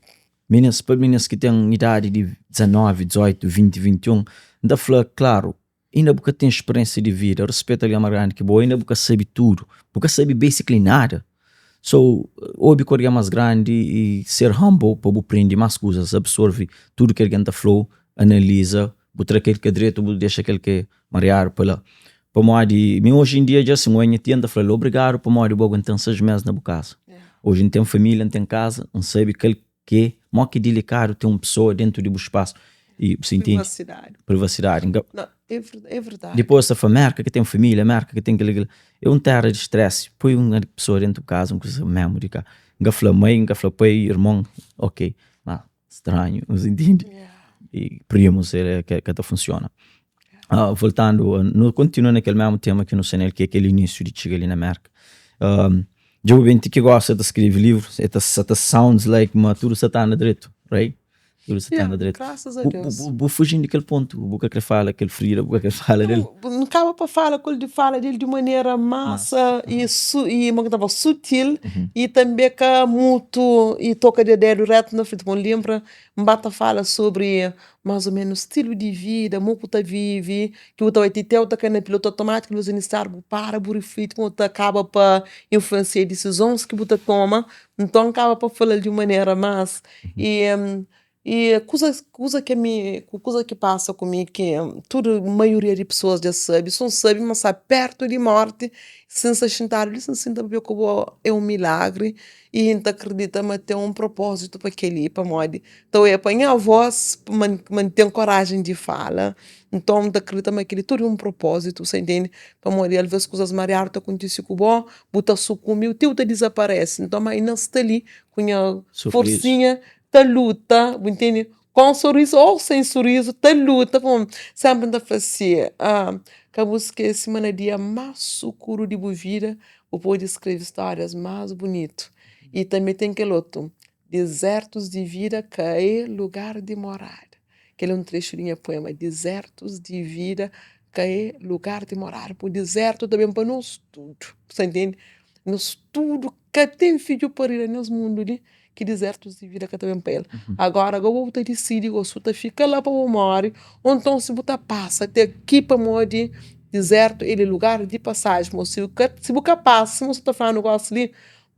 Minis, pa minis ki ten idadi di 19, 18, 20, 21, N ta fla, klaru, inda bu ka ten speriensia di vida, rispeta algen más grandi ki bo, inda bu ka sabe tudu, bu ka sabe basically nada. So, obi ku algen más grandi i ser humble pa bu prende más kuzas, absorve tudu ki algen ta fla-u, analiza, bu tra kel ki é dretu, bu dexa kel ki é mariadu pa la. Pamodi mi oji en dia dja si, nha tia N ta fla-l obrigadu pamodi bu aguenta-m 6 mes na bu kaza. Oji N ten família, N ten kaza, N sabe kal ki é, mó ki é dilikadu ten un pesoa dentu di bu spasu i bu intende? Privasidadi. Privasidadi. N ka. Não, é é verdade. Dipôs ta fla Merka ki ten família, Merka ki ten kel-li, kel-la. É un téra di stress. Poi un pesoa dentu bu kaza, un kuza mésmu di ka. N ka fla mai, N ka fla pai, irmon, ok. Má stranhu, bu intende? I primus, ka ta funsiona. Uh, voltando, nu kontinua na kel mesmu tema ki nu sta nel, ki é kel inísiu di txiga li na Merka. Dja bu ben ti ki gosta ta skrebe livru, e ta sa ta sounds like ma tudu sa ta anda dretu, right? Tudu sa ta anda dretu. Grasas a Bu, Deus. bu, bu fujindo di kel pontu, bu ka kre fala kel frida, bu ka kre fala del. N kaba pa fala ku el di fala del di manera más i su i mo ki ta fla sutil i tanbe ka mutu i toka di dedu retu na frida. N lenbra N ba ta fala sobri más o ménus stilu di vida, mo ku ta vive, ki bu ta bai ti teu ta kai na pilotu automátiku, dipôs é bu para bu rifliti kuma bu ta kaba pa influensia disizons ki bu ta toma. Nton N kaba pa fala-l di un manera más i i kuza kuza ki ami kuza ki pasa ku mi ki tudu maioria di pesoas dja sabe, si N sabe ma sta pertu di morti, si N sta xintadu li si N sinta pabia ku bo é un milagri i N ta kridita ma ten un propózitu pa kel-li, pamodi ta oia pa nha vós ma N ten korajen di fala, nton N ta kridita ma kel-li tudu é un propózitu, sa intende? Pamodi alvês kuzas mariadu ta kontise ku bo, bu ta sukunbi ti bu ta dizaparese, nton ma inda N sta li ku nha forsinha ta luta, bu intende? Kon sorizu ou sen sorizu ta luta pamodi senpri N ta fla si, ka bu skese ma na dia más sukuru di bu vida bu pode skrebe stórias más bunitu. I tanbe ten kel otu, Dizertus di vida ka é lugar di morada. Kel é un trexu di nha puema, Dizertus di vida ka é lugar di morada. Pur dizertu ta ben pa nos tudu, bu sta intende? Nos tudu ka ten fidju parida nes mundu li ki dizertus di vida ka ta ben pa el. Agora go bu ta disidi go si bu ta fika la pa bu more o nton si bu ta pasa te ki pamodi dizertu el é lugar di pasajen mo si bu ka si bu ka pasa sima bu ta flanu gosi li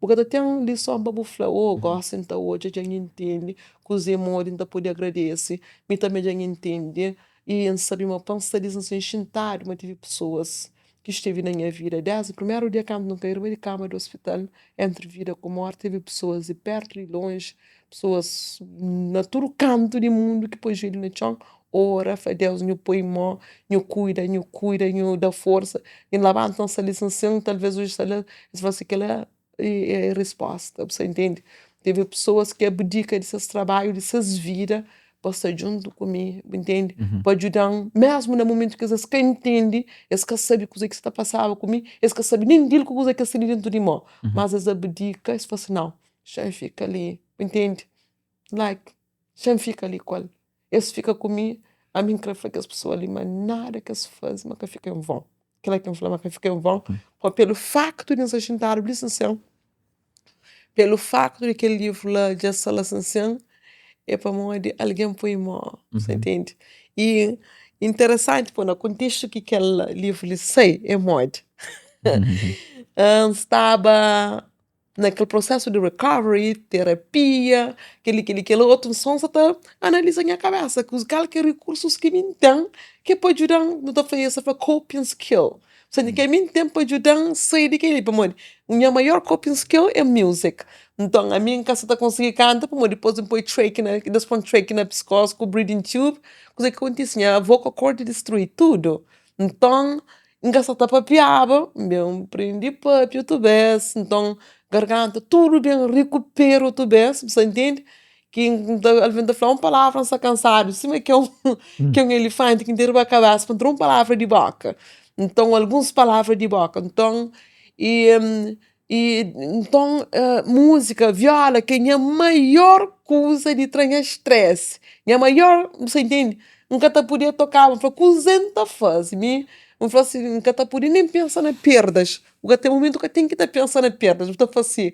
bu ka ta ten lison pa bu fla o gosi N ta odja dja N intende kuze modi N ta pode agradese mi tanbe dja N intende i N sabe ma pa N sta li N xintadu ma tive pesoas ki stevi na nha vida desdi primeru dia kantu N kai riba di kama di ospital entri vida ku morti tevi pesoas di pertu di lonji pesoas na tudu kantu di mundu ki poi juelhu na txon ora fla Deus nhu poi mo nhu kuida nhu kuida nhu da forsa i N labanta N sta li sin talves oji sta la es fla si kila é resposta bu sta intende teve pessoas ki abdika di ses trabadju di ses vida pa sta djuntu ku mi bu intende pa djuda-m mesmu na mumentu ki es ka intende es ka sabe kuze ki sta pasaba ku mi es ka sabe nen dil ku kuze ki es tene dentu di mo mas es abdika es fla si nau xa fika li bu intende like xa fika li ku el Es fika ku mi, ami N kre fla kes pesoa li ma nada ki es faze ma ka fika en von. Kila ki N fla ma ka fika en von, pa pelu faktu di N sta xintadu li sinsen, pelu faktu di kel livru la dja sta la sinsen, é pamodi algen poi mô, sa intende? I interesanti pô na kontestu ki kel livru li sai é modi? N staba na kel prosesu di recovery, terapia, kel-li, kel-li, kel otu, nson sa ta analiza nha kabesa ku kal ki é rikursus ki mi N ten ki pa djuda-m, nu ta fla es ta fla coping skill, ki ami N ten pa djuda-m sai di kel-li, pamodi nha maior coping skill é music, nton ami N ka sa ta konsigi kanta pamodi dipôs di N poi trach na, es pô-m trach na piskós ku breathing tube, kuzê ki kontise? Nha vocal cord distrui tudu, nton N ka sa ta papiaba, N ben prende papia otu bes, nton garganta tudu ben rikupera otu bes, bu sta intende? Ki N ta alvês N ta fla un palavra N sta kansadu sima ki un ki un elifanti ki N ten riba kabesa pa N tra un palavra di boka, nton alguns palavra di boka, nton i I nton múzika, viola ki é nha maior kuza di tra nha stress, nha maior, bu sa intende? N ka ta podia tokaba, N fla kuzê N ta faze? Mi N fla si, N ka ta pode nen pensa na perdas, bu ka ten momentu ka ten ki ta pensa na perdas, bu ta fla si,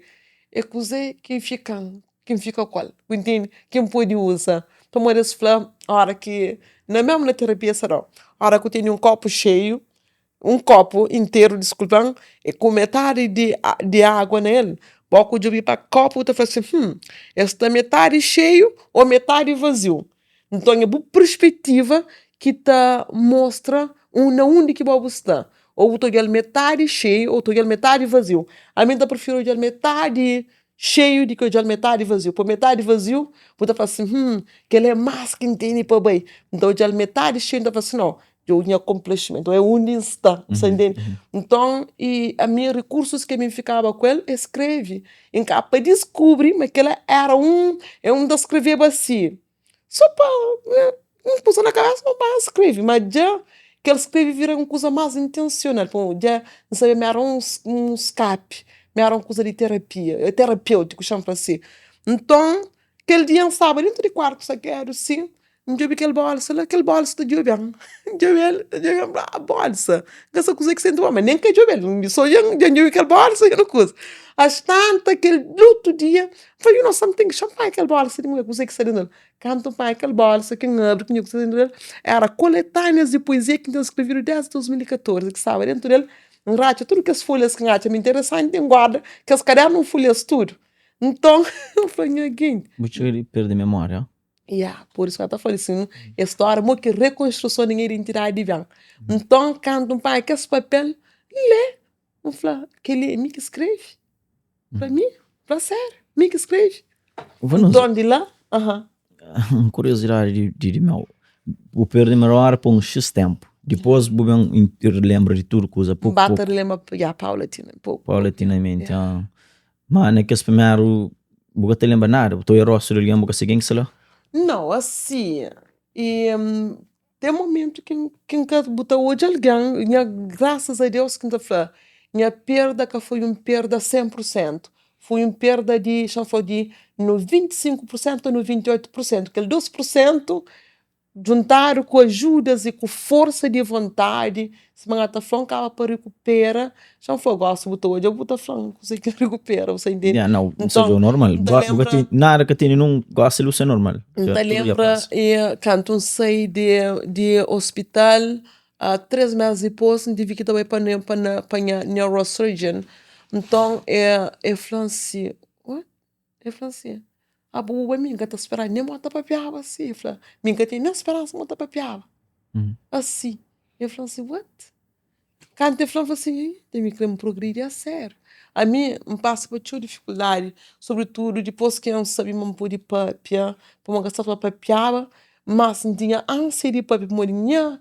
é kuzê ki fika-m, ki N fika ku el, bu intende? Ki N pode uza, pamodi es fla óra ki, na mésmu na terapia es ta da-u, óra ki bu tene un kopu xeiu Un kopu interu, diskulpa-m, e ku metadi di di agua na el. Bo ku djobe pa kopu bu ta fla si, Hum, es sta metadi xeiu o metadi vaziu? Nton é bu perspetiva ki ta mostra na undi ki bo bu sta. O bu ta odja-l metadi xeiu o bu ta odja-l metadi vaziu. Ami N ta prifiri odja-l metadi xeiu di ki odja-l metadi vaziu. Pa metadi vaziu, bu ta fla si, Hum, kel-la é más ki N tene pa bai. N ta odja-l metadi xeiu, N ta fla si, Nau, dja nha akonplixmentu, é undi N sta, bu sta intende? Nton, i ami rikursus ki ami fikaba ku el, é skrebe. I N kaba pa diskubri ma kel-la éra un, N ta skreveba si, so pa un kuza na kabesa pa N skrebe, ma dja kel skrebe vira un kuza más intensional, pamodi dja N sabia ma éra un skapi. Mi éra un kuza di terapia, é terapêutiku, xa-m fla si. Nton, kel dia N staba dentu di kuartu sakedu si, N djobe kel bólsa la, kel bólsa ta djobe-m. N djobe-l, ta djobe-m, N fla, ah, bólsa, N ka sabe kuzê ki sta dentru ma nen N ka djobe-l, mi so dja N djobe kel bólsa i kuza. Astanta kel otu dia, N fla, you know something, xa-m panha kel bólsa li, N odja kuzê ki sta dentu del. Kantu N panha kel bólsa ki N abri, ki N odja kuzê ki sta dentu del, éra koletáneas di poezia ki N ten skrevidu desdi 2014 ki staba dentu del. N ratxa tudu kes folhas ki N atxa ma interesanti, N guarda kes kadernu, N folha-s tudu. Nton, N fla, nha genti. Bu txiga di perde memória? Ya, pur isu ka ta fla sin, es stória mo ki rekonstruson di nha identidadi ben. Nton, kantu N panha kes papel, N lé, N fla, kel-li é mi ki skrebe? N fla, mi? N fla, sériu, mi ki skrebe. Nton, di la, aha. Un kuriosidadi di di di meu, bu perde memória pa un xis ténpu, dipôs bu ben lenbra di tudu kuza poku poku. N ba ta rilenbra, ya, paulatinamenti, poku. Paulatinamenti, ah. Ma na kes primeru bu ka ta lenbra nada, bu ta oia rostu di algen bu ka sabe ken ki sta la? Nau, asi, i ten momentu ki ki N ka bu ta odja algen, nha grasas a Deus ki N ta fla, nha perda ka foi un perda 100 pur sentu, foi un perda di, xa N fla di 95 pur sentu a 98 pur sentu, kel 2 pur sentu Djuntadu ku ajudas i ku forsa di vontadi, sima N ta fla, N kaba pa rekupera. Xa N fla, gosi bu ta odja bu ta fla-m kuzê ki N rekupera, bu sta intende? Ya, nau, N sta odja-u normal. N ta lenbra. Nada ka tene nun, gosi li bu sta normal. N ta lenbra kantu N sai di ospital, 3 mes dipôs N tive ki ta bai pa pa nha neurosurgeon. Nton, e fla-m si, what? El fla si, Abo bu bai mi N ka ta spera nen bo ta papiaba si. El fla, Mi N ka ten nen speransa ma bo ta papiaba asi. El fla si, What? Kantu el fla, N fla si, Ih, mi kre-m progridi asériu. Ami N pasa pa txeu difikuldadi, sobritudu dipôs ki N sabe ma N pode papia, pamodi N ka staba ta papiaba, mas N tinha ánsia di papia pamodi nha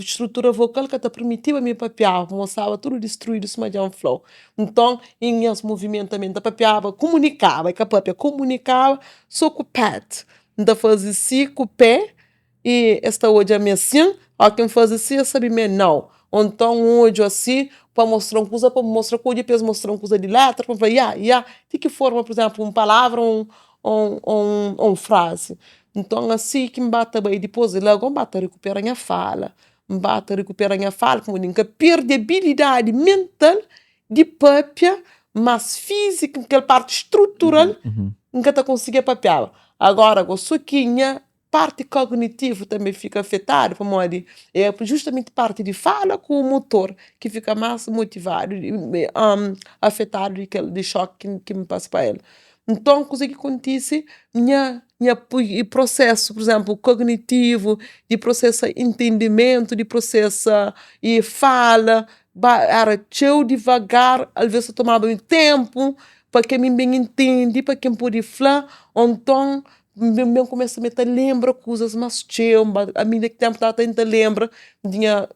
Strutura vokal ka ta permitiba mi papiaba, pamodi staba tudu distruídu suma dja N fla-u. Nton, i nhas muvimentu tanbe, N ta papiaba, kumunikaba, i ka papia, kumunikaba so ku pet. N ta faze si ku pe i es ta odja mi asin, óki N faze si es sabe ma é nau. Ô nton, N odju asi pa mostra un kuza, pa N mostra ku odju pa es mostra un kuza di letra, pa N fla ya, ya, ti ki forma, pur izénplu, un palavra ô un un frazi. Nton asi ki N ba ta bai dipôs di la, N ba ta rekupera nha fala. N ba ta rekupera nha fala pamodi N ka perde abilidadi mental di pâpia, mas fíziku, kel párti strutural, N ka ta konsigia papiaba. Agora go, sô ki nha párti kognitivu tanbê fika afetadu pamodi é justamenti párti di fala ku motor ki fika más motivadu, afetadu di kel di xoki ki N pasa pa el. Nton, kuzê ki kontise? Nha nha prosesu, pur izénplu, kognitivu, di prosesa entendimentu, di prosesa i fala, ba éra txeu divagar, alvês ta tomaba mi ténpu pa ke mi ben intende, pa ke N pode fla. Ô nton, N ben ben kumesa mi ta lenbra kuzas más txeu, ami na ki ténpu tava ta tenta lenbra, N tinha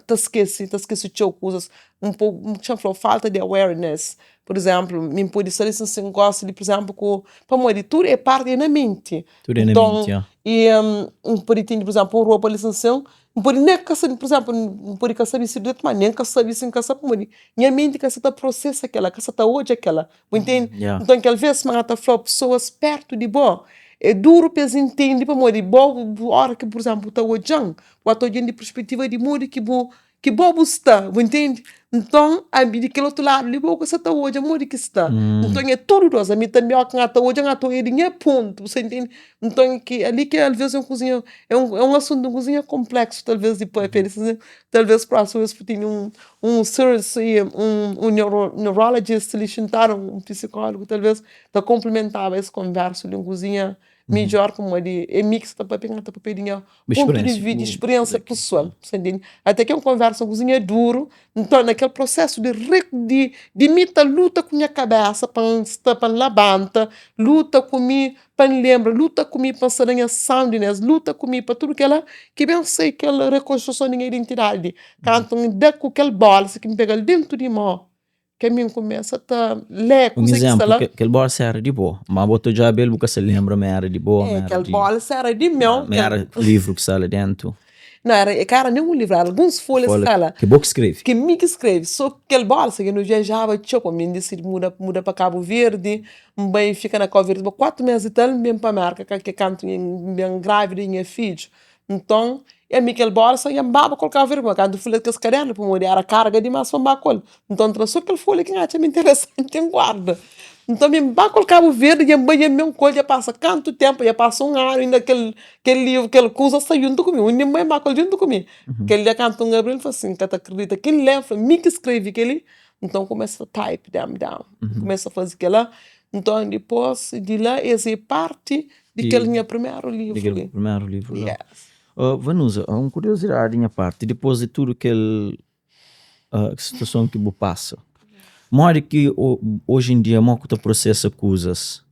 ta skese, ta skese txeu kuzas, un poku, xa-m fla-u, falta di awareness. Pur izénplu, mi N pode sta li sin sin gosta di, pur izénplu, ku pamodi tudu é parti é na menti. Tudu é na Nton, menti, ya. i N pode tene, pur izénplu, un ropa li sin sin, N pode nen ka sabe, pur izénplu, N pode ka sabe si dretu, ma nen ka sabe si N ka sabe pamodi nha menti ka sa ta prosesa kela, ka sa ta odja kela, bu intende? Ya. Nton, kel vez sima N ta fla pesoas pertu di bo, é duru pa es intende pamodi bo, bu ora ki, pur izénplu, bu ta odja-m, bu ta odja-m di perspetiva di modi ki bu ki bo bu sta, bu intende? Nton, ami di kel otu ladu li, bo ka sa ta odja modi ki sta. Nton, é tudu dos, ami tanbe óki N ta odja, N ta odja di nha pontu, bu sa intende? Nton, ki ali ki alvês é un kuzinha, é un é un asuntu, un kuzinha konpleksu talvês di papia di si, talvês prósimu vês bu tene un un un un neuro neurologist li xintadu, un pisikólogu talvês ta konplimentaba es konversu li, un kuzinha midjór pamodi é mi ki sta ta papia, N ka ta papia di nha pontu di vista, di spiriénsia pesoal, bu sta ntende? Até ki un konversa un kuzinha duru, nton na kel prosesu di di di mi ta luta ku nha kabesa pa N sta pa N labanta, luta ku mi pa N lenbra, luta ku mi pa N sta na nha soundness, luta ku mi pa tudu kila ki ben sai kel rekonstruson di nha identidadi kantu N da ku kel bolsa ki N pega-l dentu di mô. Ke mi N kumesa ta lé Un kuze ki sta izénplu, la. ke, kel bólsa éra di bo, má bo ta odjaba el bu ka sa lenbra ma éra di bo, ma É, éra kel di, bólsa éra di meu, ma kel éra livru ki sta la déntu. Não, era, é ka era nen un livru, era alguns folhas Folha ki la. Ki bo ki skrebe? Ki mi ki skrebe. So kel bolsa ki nu viajaba txeu, pa mi N disidi muda, muda pa Kabu Verdi, N bai fika na Kabu Verdi pa 4 mes i tal, N ben pa Merka, ka ki kantu N ben grávida di nha fidju. Nton, ami kel bolsa dja N baba ku el Kabu Verdi, ma kantu N fla kes kadernu pamodi era karga dimas pa N ba ku el. Nton, N tra so kel folha ki N atxa ma interesanti N guarda. Nton, mi N ba ku el Kabu Verdi, dja N bai dja N ben ku el, dja pasa kantu tenpu, dja pasa un anu inda kel kel livru, kel kuza sta djuntu ku mi, undi N bai N ba ku el djuntu ku mi. Kel dia kantu N abri-l N fla sin, N ka ta kridita kel la, N fla mi ki skrebe kel-li. Nton, N kumesa ta type them down, N kumesa faze kel-la. Nton, dipôs di la, es é parti di kel nha primeru livru Di kel primeru livru la. Yes. Vanusa, un kuriozidadi di nha parti, dipôs di tudu kel situason ki bu pasa, modi ki oji en dia mo ku ta prosesa kuzas?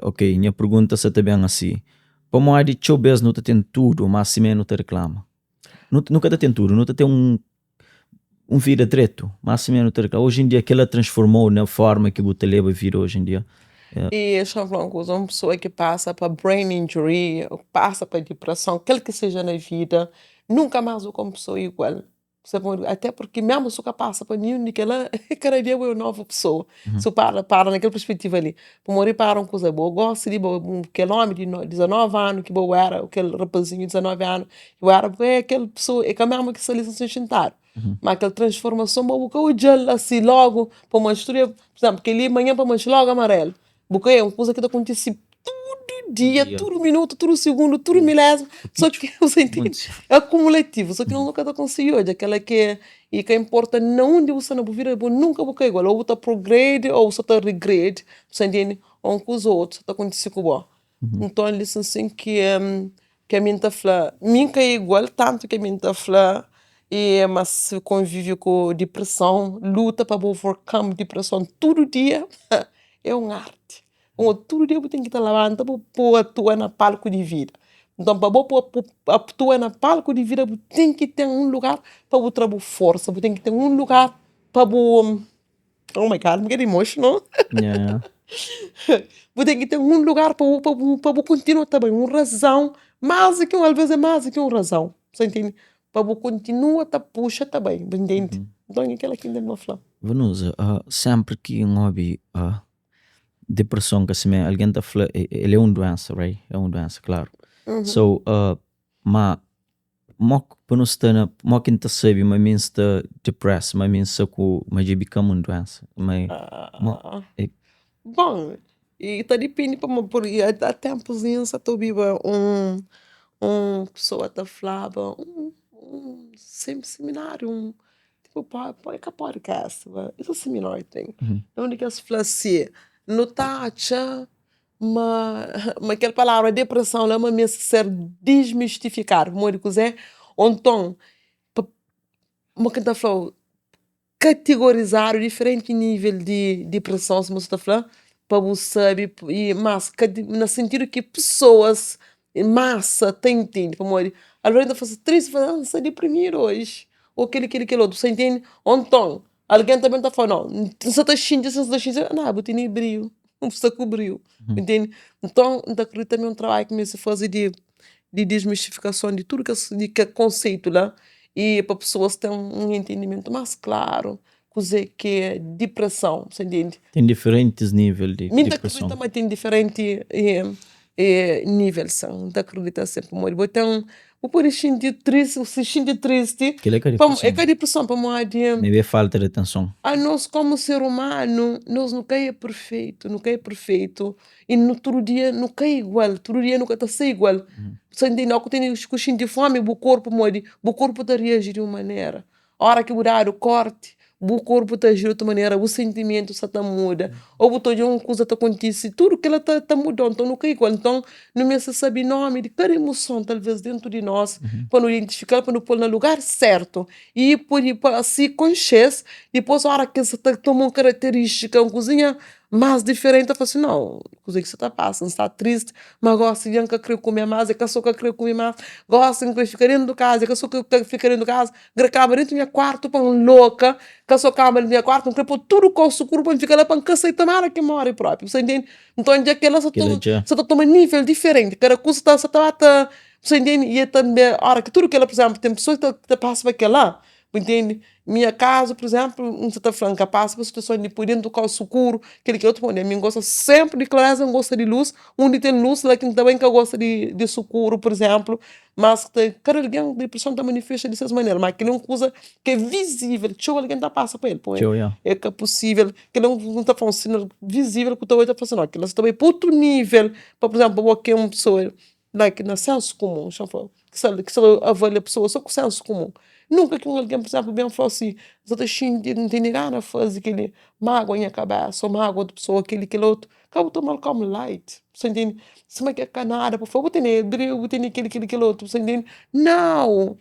Ok, nha pergunta sa ta ben asi, pamodi txeu bes nu ta ten tudu, ma simé nu ta riklama? Nu ka ta ten tudu, nu ta ten un un vida dretu, mas simé nu ta riklama. Oji en dia kila transformou na forma ki bu ta leba vida oji en dia? I dexa-m fla un kuza, un pessoa ki pasa pa brain injury, pasa pa dipreson, kel ki seja na vida, nunka más bu ka un pessoa igual. Até porque mesmu si bu ka pasa pa ninhun di kila, kada dia bu é un novu pessoa. Si bu para para na kel perspetiva li, pamodi repara un kuza, bo gosi di bo, kel omi di 19 anu ki bo era, kel rapazinhu di 19 anu ki bo era, bo é kel pessoa, é ka mesmu ki sta li sin xintadu. Ma kel transformason bo bu ka odja-l asi logu, pamodi studia, pur izemplu, kel-li manhan pa manxe logu amarelu, bu ka é un kuza ki ta kontise tudu dia, tudu minutu, tudu sigundu, tudu milésimu, so ki bu intende? É akumulativu, so ki nos nu ka ta konsigi odja kel-la ki é, i ka inporta na undi bu sta na bu vida, bu nunka bu ka igual, ô bu ta progredi ô bu sa ta regredi, bu sta intende? Ô un kuza ô otu sa ta kontise ku bo. Nton li sin ki ki ami N ta fla, mi N ka é igual tantu ki ami N ta fla e ma si konvive ku dipreson, luta pa bu overcome dipreson tudu dia é un arti. Pamodi tudu dia bu ten ki ta labanta bu po atua na palku di vida. Nton pa bo po atua na palku di vida bu ten ki ten un lugar pa bu tra bu forsa, bu ten ki ten un lugar pa bu Oh my God, I'm getting emotional. Yeah. Bu ten ki ten un lugar pa bu, pa bu, pa bu kontinua ta bai, un razão, más di ki un, alvês é más di ki un razão, sa intende? Pa bu kontinua ta puxa ta bai, bu intende? Nton é kila ki N ten pa fla. Vanusa, sénpri ki N obi depreson ka simé, algen ta fla el é un duénsa, right? É un duénsa, klaru. So, ma Mo pa nu sta na mo ki N ta sabe ma mi N sta depressed, ma mi N sta ku ma dja bikam un duensa ma mo e. Bon, e ta dipende pamo pur a tempus N sa ta obiba un un pesoa ta flaba un un seminariu un tipo po e ka podcast ma es un seminariu ten undi ki es fla si nu ta atxa Ma ma kel palavra depreson la ma meste ser dismistifikadu pamodi kuzê? Ô nton pa mo ki N ta fla-u katigorizadu diferenti nível di dipreson sima su ta fla pa bu sabe i mas na sintidu ki pesoas masa ta intende pamodi alvês ta fla si tristi fla N sta diprimidu oji ô kel-li kel-li kel otu bu sta intende? Ô nton Algen ta ben ta fla, no, N sa ta xinti si, N sa ta xinti si. Nau, bu tene briu, bu sta ku briu, bu ntende? Nton, N ta kridita ma é un trabadju ki meste faze di di dismistifikason di tudu kes di kel konseitu la i pa pesoas ten un entendimentu más klaru kuzê ki é dipreson, bu sta ntende? Ten diferentis nível di Mi N ta dipreson. kridita ma ten diferenti nível, sin. N ta kridita sin, pamodi bu ten Bu pode xinti tristi, bu se xinti tristi. Kel-la é ka depreson. É ka depreson pamodi. Maybe é falta di atenson. Anos komu ser umanu, nos nu ka é perfeitu, nu ka é perfeitu i nu tudu dia nu ka é igual, tudu dia nu ka ta ser igual. Bu sa ntende? Óki bu tene ku xinti fomi, bu korpu modi? Bu korpu ta reaji di un manera. Ora ki bu dadu korti, bu korpu ta aji di otu manera, bu sentimentu sta ta muda, ô bu ta odja un kuza ta kontise, tudu kila ta ta muda. Nton nu ka igual. Nton nu meste sabe nomi di kada emoson talvês dentu di nos, pa nu identifika-l, pa nu pô-l na lugar sértu i pode pa si konxe-s. Dipôs ora ki es ta toma un karaterístika, un kuzinha más diferenti, ta fla si, nau, kuzê ki sta ta pasa? N sta tristi, ma gósi dja N ka krê kume más. É ka sô ka krê kume más, gósi N krê fika déntu kaza. É ka sô ka fika déntu kaza, N kre kaba dentu nha kuartu pa N loka, ka so kaba dentu nha kuartu, N kre po tudu kau sukuru pa N fika la pa N ka sai tomara ki N more propi, bu sta intende? Nton dja kela sa ta sa ta toma nivel diferenti, kada kusa ta sa ta ba ta. Bu intende? I é tanbe ora ki tudu kila, pur izemplu, ten pesoas ki ta pasa pa kila, bu intende? Minha kazu, pur izemplu, N sa ta fla, N ka pasa pa situason di poi dentu kau sukuru, kili ki otu pamodi ami N gosta senpri di klareza, N gosta di lus, undi ten lus la ki N ta bai, N ka gosta di sukuru, pur izemplu, mas kada algen depreson ta manifesta di ses manera, ma kila é un kuza ki é vizível, txeu algen ta pasa pa el, é ka pusível, kila é un ta fla un sinal vizível ku ta odja ta fla si no, kila sa ta bai pa otu nível, pa pur izemplu bo ki é un pesoa like na sensu kumun, xa fla, ki sa ki sa avalia pesoa so ku sensu kumun, nunka ki un algen pur izemplu ben fla-u si, N sa ta xinti, N tene gana faze kel-li, mágua nha kabesa ô mágua otu pesoa, kel-li kel otu, ka bu toma-l komu light, bu sta intende? Sima ki é ka nada pa fla, bu tene bu tene kel-li kel-li kel otu, bu sta intende? Nau!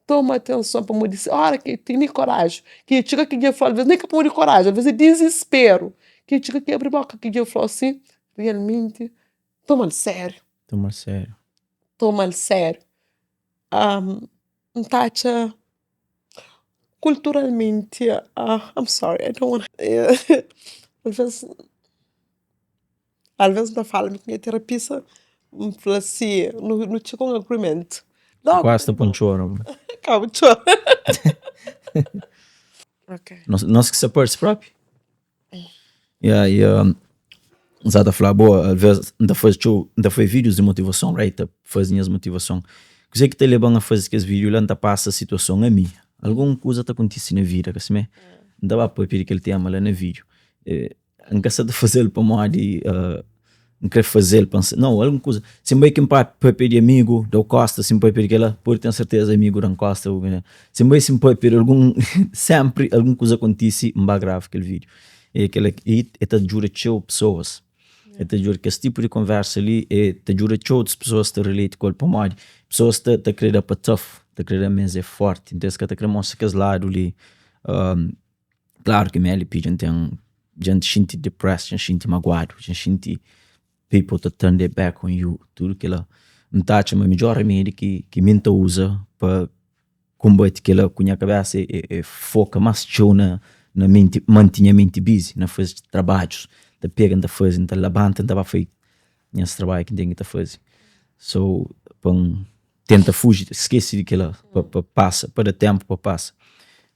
Toma atenson pamodi si ora ki tene koraji ki e txiga ki dja fla alvês nen ka pamodi koraji alvês é dizisperu ki e txiga ki abri boka ki dja fla si realmenti toma-l sériu. Toma-l sériu. Toma-l sériu. N ta atxa kulturalmenti I'm sorry I don't wanna alvês Alvês N ta fala mi ku nha terapista, N fla si, nu txiga un agreement. Logu Quase ta pon txora. Ka bu txora. Ok. Nos ki sa parse propi. Yeah, e N sa ta fla bo, alvês N ta faze txeu, N ta faze vídeos di motivason, right? Ta faze nhas motivason. Kuzê ki ta leba-m a faze kes vídeo la, N ta pasa situason ami. Algun kuza ta kontise na vida, ka simé? N ta ba papia di kel tema la na vídeo. N ka sa ta faze-l pamodi N kre faze-l pa N sa, nau, algun kuza. Si N bai ki N papia di amigu da-u kosta, si N papia di kel-la, pode ten serteza amigu da-m kosta. Si N bai si N papia di algun, senpri algun kuza kontise, N ba grava kel vídiu. E kel-la ki e ta djuda txeu pesoas, e ta djuda kes tipu di konversa li, e ta djuda txeu otus pesoas ta relate ku el pamodi pesoas ta kre da pa tough, ta kre da ma es é forti, nton es ka ta kre mostra kes ladu li. Klaru ki Melly P dja N ten, dja N xinti depressed, dja N xinti maguadu, dja N xinti people ta turn their back on you, tudu kila. N ta atxa ma midjor remedi ki ki mi N ta uza pa konbati kila ku nha kabesa é é foka más txeu na na menti, manti nha menti busy, na faze trabadjus, N ta pega N ta faze, N ta labanta N ta ba fai nhas trabadju ki N ten ki ta faze. So pa N tenta fuji, skese di kila pa pa pasa, pa da tempu pa pasa.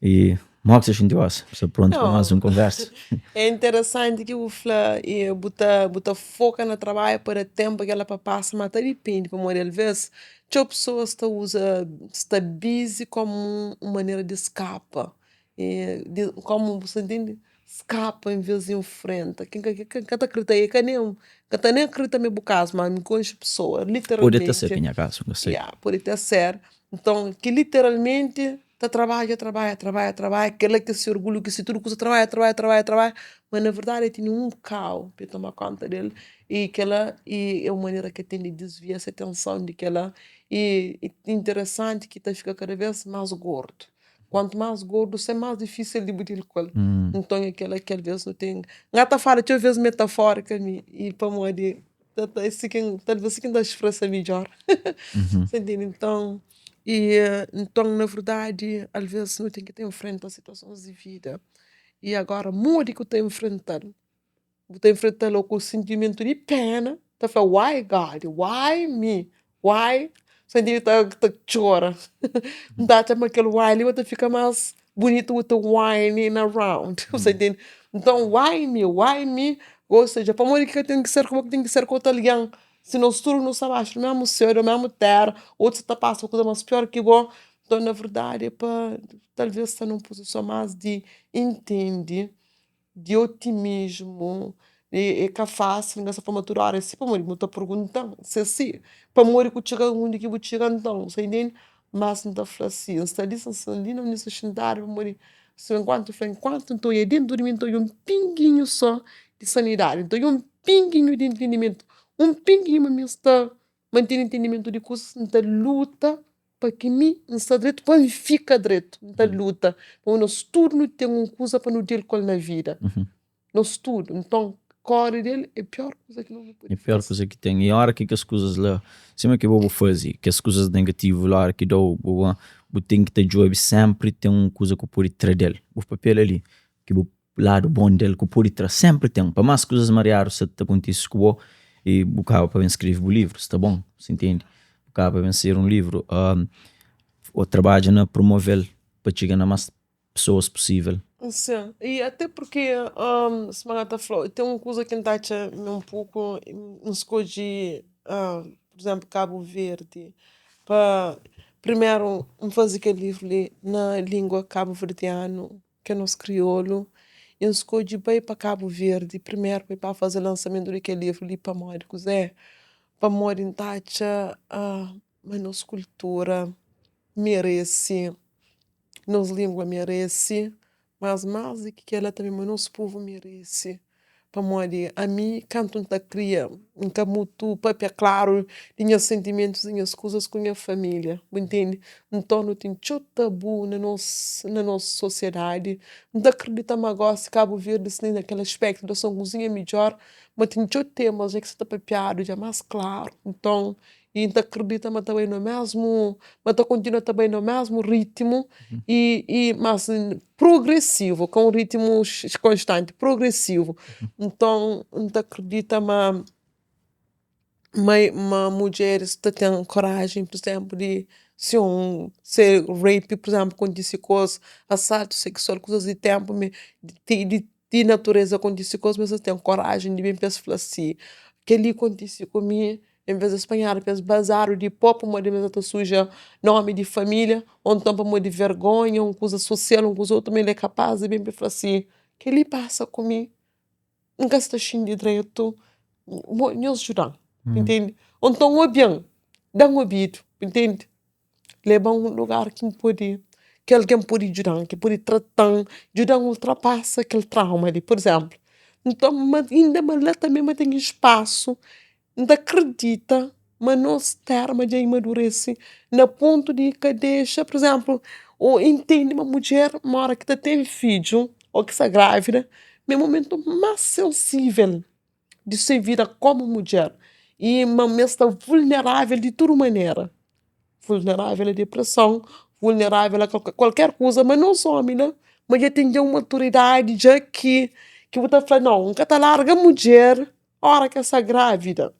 E modi ki sa xinti gosi? Sta prontu pa más un konversa? É interesanti ki bu fla e bu ta bu ta foka na trabadju pa da tempu kila pa pasa, ma ta dipindi pamodi alvês txeu pesoas ta uza sta bizi komu un manera di skapa E di komu bu sta ntende? Skapa en ves di nfrenta. Ken ka ka ta kridita e ka nen ka ta nen kridita ma é bu kazu, ma mi konxe pesoa Pode até ser literalmenti ki nha kazu, N ka sai. Ya, pode até ser. Nton, ki literalmenti ta trabadja, trabadja, trabadja, trabadja, kel-la ki é se orgulhu, ki se tudu kuza, trabadja, trabadja, trabadja, trabadja, ma na verdadi el tene un kau pa el toma konta del i kel-la i é un manera ki el ten di disvia se atenson di kel-la i interesanti ki ta fika kada bes más gordu. Kuantu más gordu se más difísil di bu dil ku el. Nton é kela ki alvês nu ten. N ka ta fala txeu vês metafórika mi i pamodi ta ta si ki talvês si ki N ta spresa midjór. Sa ntende? Nton i nton na verdadi alvês nu ten ki ta infrenta situasons di vida i agora modi ki bu ta infrenta-l? Bu ta infrenta-l ô ku sentimentu di pena, ta fla why God, why me, why, senti ta ta txora, N ta atxa ma kel why li ta fika más bunitu bu ta whining around, bu sa intende? Nton why me, why me, ou seja, pamodi ki ka ten ki ser ku bo ki ten ki ser ku otu algen, si nos tudu nu sta baxu di mesmu séu, di mesmu téra, otus ta pasa pa kuza más pior ki bo, nton na verdadi é pa talvês sta nun puzison más di intende di otimismu e ka fásil N ka sta fla ma tudu óra é si pamodi bu ta pergunta-m si é si pamodi ku txiga undi ki bu txiga nton bu sta intende mas N ta fla si N sta li N sta li na undi N sta xintadu pamodi si enkuantu fla enkuantu N ta odja dentu di mi N ta odja un pinginhu só di sanidadi N ta odja un pinginhu di intendimentu un pinginhu ma mi N sta mantene intendimentu di kuzas N ta luta Pa ki mi N sta dretu, pa N fika dretu, N ta luta. Pamodi nos tudu nu ten un kuza pa nu deal ku el na vida. Nos tudu. Nton, kóre di el é piór kuza ki nu pode É piór kuza ki ten. I óra ki kes kuzas la, sima ki bo bu faze, kes kuzas negativu la, óra ki da-u, bu bu ten ki ta djobe sénpri ten un kuza ki bu pode tra del. Bu papia-l ali, ki bu ladu bon del ku pode tra senpri ten pa más kuzas mariadu sa ta kontise ku bo i bu kaba pa ben skrebe bu livru sta bon si ntende. Kaba ben ser un livru. Ô trabadja na promove-l pa txiga na más pesoas pusível. Sin, i até porque sima N ta fla-u, ten un kuza ki N ta atxa mi un poku, N skodje pur izénplu Kabu Verdi pa primeru N faze kel livru li na língua kabuverdianu, ki é nos kriolu, i N skodje bai pa Kabu Verdi primeru pa mi ba faze lansamentu di kel livru li pamodi kuzê? Pamodi N ta atxa ma nos kultura merese, nos lingua merese, mas más di ki kela tanbe ma nos povu merese. Pamodi ami kantu N ta kria N ka mutu papia klaru di nhas sentimentus di nhas kuzas ku nha familia, bu ntende? Nton nu ten txeu tabu na nos na nos sosiedadi. N ta kridita ma gosi Kabu Verdi si na kel aspektu da sta un kuzinha midjor, ma ten txeu temas dja ki sa ta papiadu dja más klaru. Nton i N ta kridita ma ta bai na mesmu ma ta kontinua ta bai na mesmu ritmu i i mas progresivu ka un ritmu konstanti progresivu nton N ta kridita ma ma ma mudjeris ta ten korajen pur izenplu di si un se rape pur izenplu kontise ku es asaltu seksual kuzas di tenpu di di natureza kontise ku es ma es ta ten korajen di ben pa es fla si kel-li kontise ku mi Envês di es panhadu pa es bazadu di pó pamodi es ta suja nómi di família ô nton pamodi vergónha, un kuza sosial, un kuza otu, ma el é kapás di ben pa el fla si, Kel-li pasa ku mi, N ka sta xinti dretu, bo nhos djuda-m, ntende? Ô nton obi-m, da-m obidu, ntende? Leba-m un lugar ki N pode, ki algen pode djuda-m, ki pode trata-m, djuda-m ultrapasa kel trauma li, pur izénplu. Nton, ma inda ma la tanbe ma ten spasu, N ta kridita ma nos téra ma dja imadurese na pontu di ka dexa, pur izénplu, ô intende ma mudjer ma óra ki ta ten fidju ô ki sta grávida ma é momentu más sensível. di se vida komu mudjer i ma es sta vulnerável di tudu manera, vulnerável a depreson, vulnerável a kualker kuza, ma nos omi la ma dja ten dja un maturidadi dja ki ki bu ta fla nau N ka ta larga mudjer ora ki el sta grávida.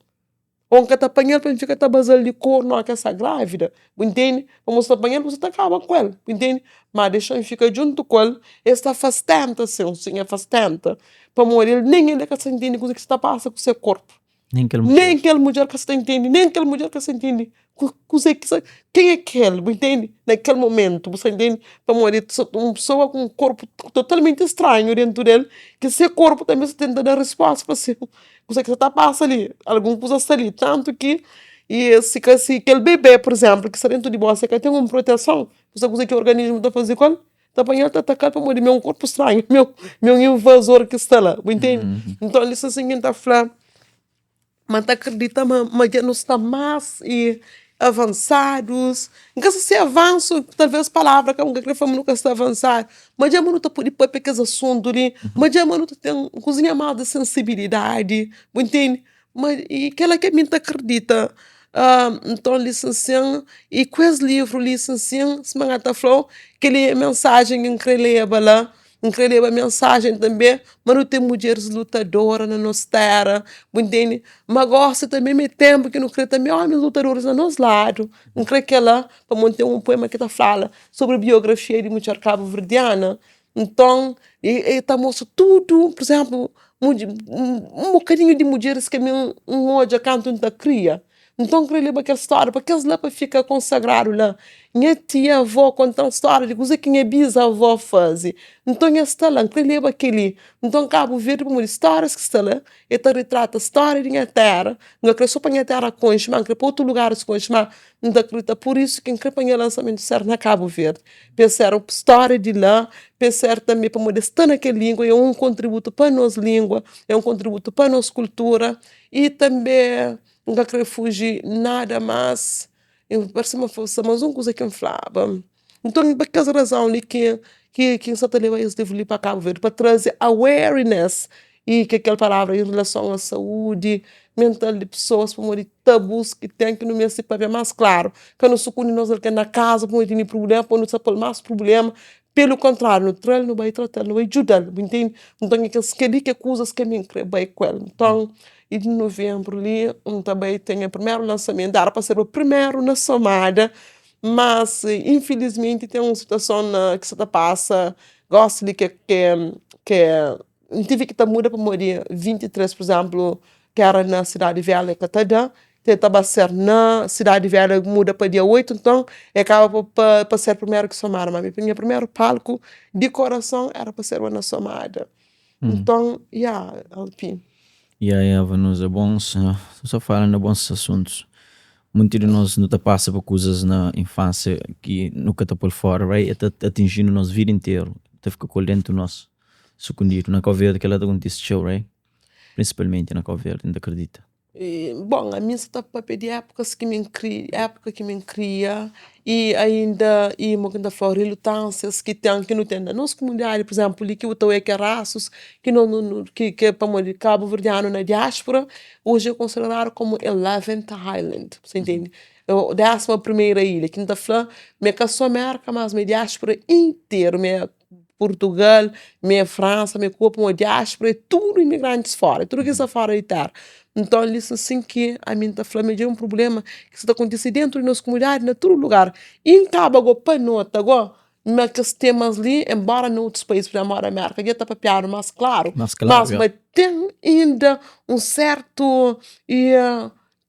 Ô N ka ta panha-l pa N fika ta baza-l di kornu óras ki el sta grávida, bu ntende? Pamodi si ta panha-l bu sa ta kaba ku el, bu ntende? Má dexa-m fika djuntu ku el, el sta fastenta sin, sin el fastenta, pamodi el nen el ka sta ntende kuzê ki sta pasa ku se korpu. Nen kel mudjer. Nen kel mudjer ka sta ntende, nen kel mudjer ka sta ntende kuzê ki sta, ken é kel, bu ntende? Na kel momentu, bu sta ntende? Pamodi un pesoa ku un korpu totalmenti stranhu dentu del, ki se korpu tanbe sta tenta da resposta pa se. Kusa ki sa ta pasa li, algun kusa sta li, tantu ki i si ka si kel bebé pur izénplu ki sta dentu di bo si ka ten un proteson, bu sabe kuze ki organismu ta faze ku el? Ta panha-l ta ataka-l pamodi mi é un korpu stranhu, mi é un invazor ki sta la, bu intende? Nton li sta sin ki N ta fla ma N ta kridita ma dja nu sta más i avansadus, N ka sa si avansu talvez palavra ka N ka kre fla ma nu ka sta avansadu, ma dja ma nu ta pode papia kes asuntu li, ma dja ma nu ta ten kuzinha más di sensibilidadi, bu ntende? Ma i kila ki ami N ta kridita, nton li sinsin i ku es livru li sinsin sima N ta flau keli é mensajen ki N kre leba la. N kre leba mensajen tanbe ma nu ten mudjeris lutadora na nos tera, bu ntende? Ma gosi tanbe ma é tenpu ki nu kre tanbe omis lutadoris na nos ladu. N kre kela pamodi ten un puema ki ta fala sobri biografia di mudjer kabuverdiana. Nton, e ta mostra tudu, pur izenplu, un bokadinhu di mudjeris ki ami N odja kantu N ta kria. Nton N kre leba kel stória pa kes la pa fika konsagradu la. Nha tia avó konta-m stória di kuze ki nha bizavó faze. Nton es sta la, N kre leba kel-li. Nton Kabu Verdi pamodi stórias ki sta la, e ta ritrata stória di nha téra. N ka kre so pa nha téra konxe, má N kre pa otu lugaris konxe. Má N ta kridita pur isu ki N kre pa nha lansamentu ser na Kabu Verdi, pa es ser stória di la, pa es ser tanbe pamodi es sta na kel língua, é un kontributu pa nos língua, é un kontributu pa nos kultura i tanbe N ka kre fuji nada más I parse ma sta más un kuza ki N flaba Nton pa kes razon li ki ki N sa ta leba es livru li pa Kabu Verdi pa traze awareness i ke kel palavra en relason a saúdi mental di pesoas pamodi tabus ki ten ki nu meste papia más klaru ka nu sukundi nos algen na kaza pamodi tene prubléma pamodi nu sta pô-l más prubléma pelu kontráriu nu tra-l nu bai trata-l nu bai djuda-l bu intende nton é kes kel-li ki é kuzas ki ami N kre bai ku el nton. di nuvenbru li N ta bai ten nha primeru lansamentu. Era pa serba primeru na Somada, mas infilismenti ten un situason na ki sa ta pasa gosi li ke ke ke N tive ki ta muda pamodi 23 pur izemplu ki era na Sidadi Velha ka ta da, te ta ba ser na Sidadi Velha muda pa dia 8, nton e kaba pa pa ser primeru ki Somada, ma mi nha primeru palku di korason era pa serba na Somada. Nton ya LP. Ya ya Vanusa, bons so fala na bons assuntos. Munti di nos nu ta pasa pa kuzas na infância ki nu ka ta pol fora, right? E ta atinjinu nos vida interu, ta fika ku el dentu nos, sukundidu. Na Kau Verdi kela ta kontise txeu, right? Prinsipalmenti na Kau Verdi, N ta kridita. Bon, ami N sa ta papia di épukas ki mi N kria, épuka ki mi N kria i ainda i mo ki N ta fla rilutânsias ki ten, ki nu ten na nos kumunidadi, pur izénplu, li ki bu ta oia ke rasus ki no nu ki ke pamodi kabuverdianu na diáspura oji é konsideradu komu eleventh island, bu sa intende? Désima primeira ilha, ki N ta fla ma é ka sô Mérka, mas ma é diáspura interu, ma é Purtugal, mi é Fransa, mi é Kuba, pamodi diáspora é tudu imigrantis fora, é tudu ki sta fora di téra. Nton, li sin ki ami N ta fla ma dja é un prubléma ki sta ta kontise déntu di nos komunidadi na tudu lugar. I N kaba go pa nota go ma kes temas li, enbóra na otus país, pur izénplu modi Amérika, dja ta papiadu más klaru, mas ma ten inda un sértu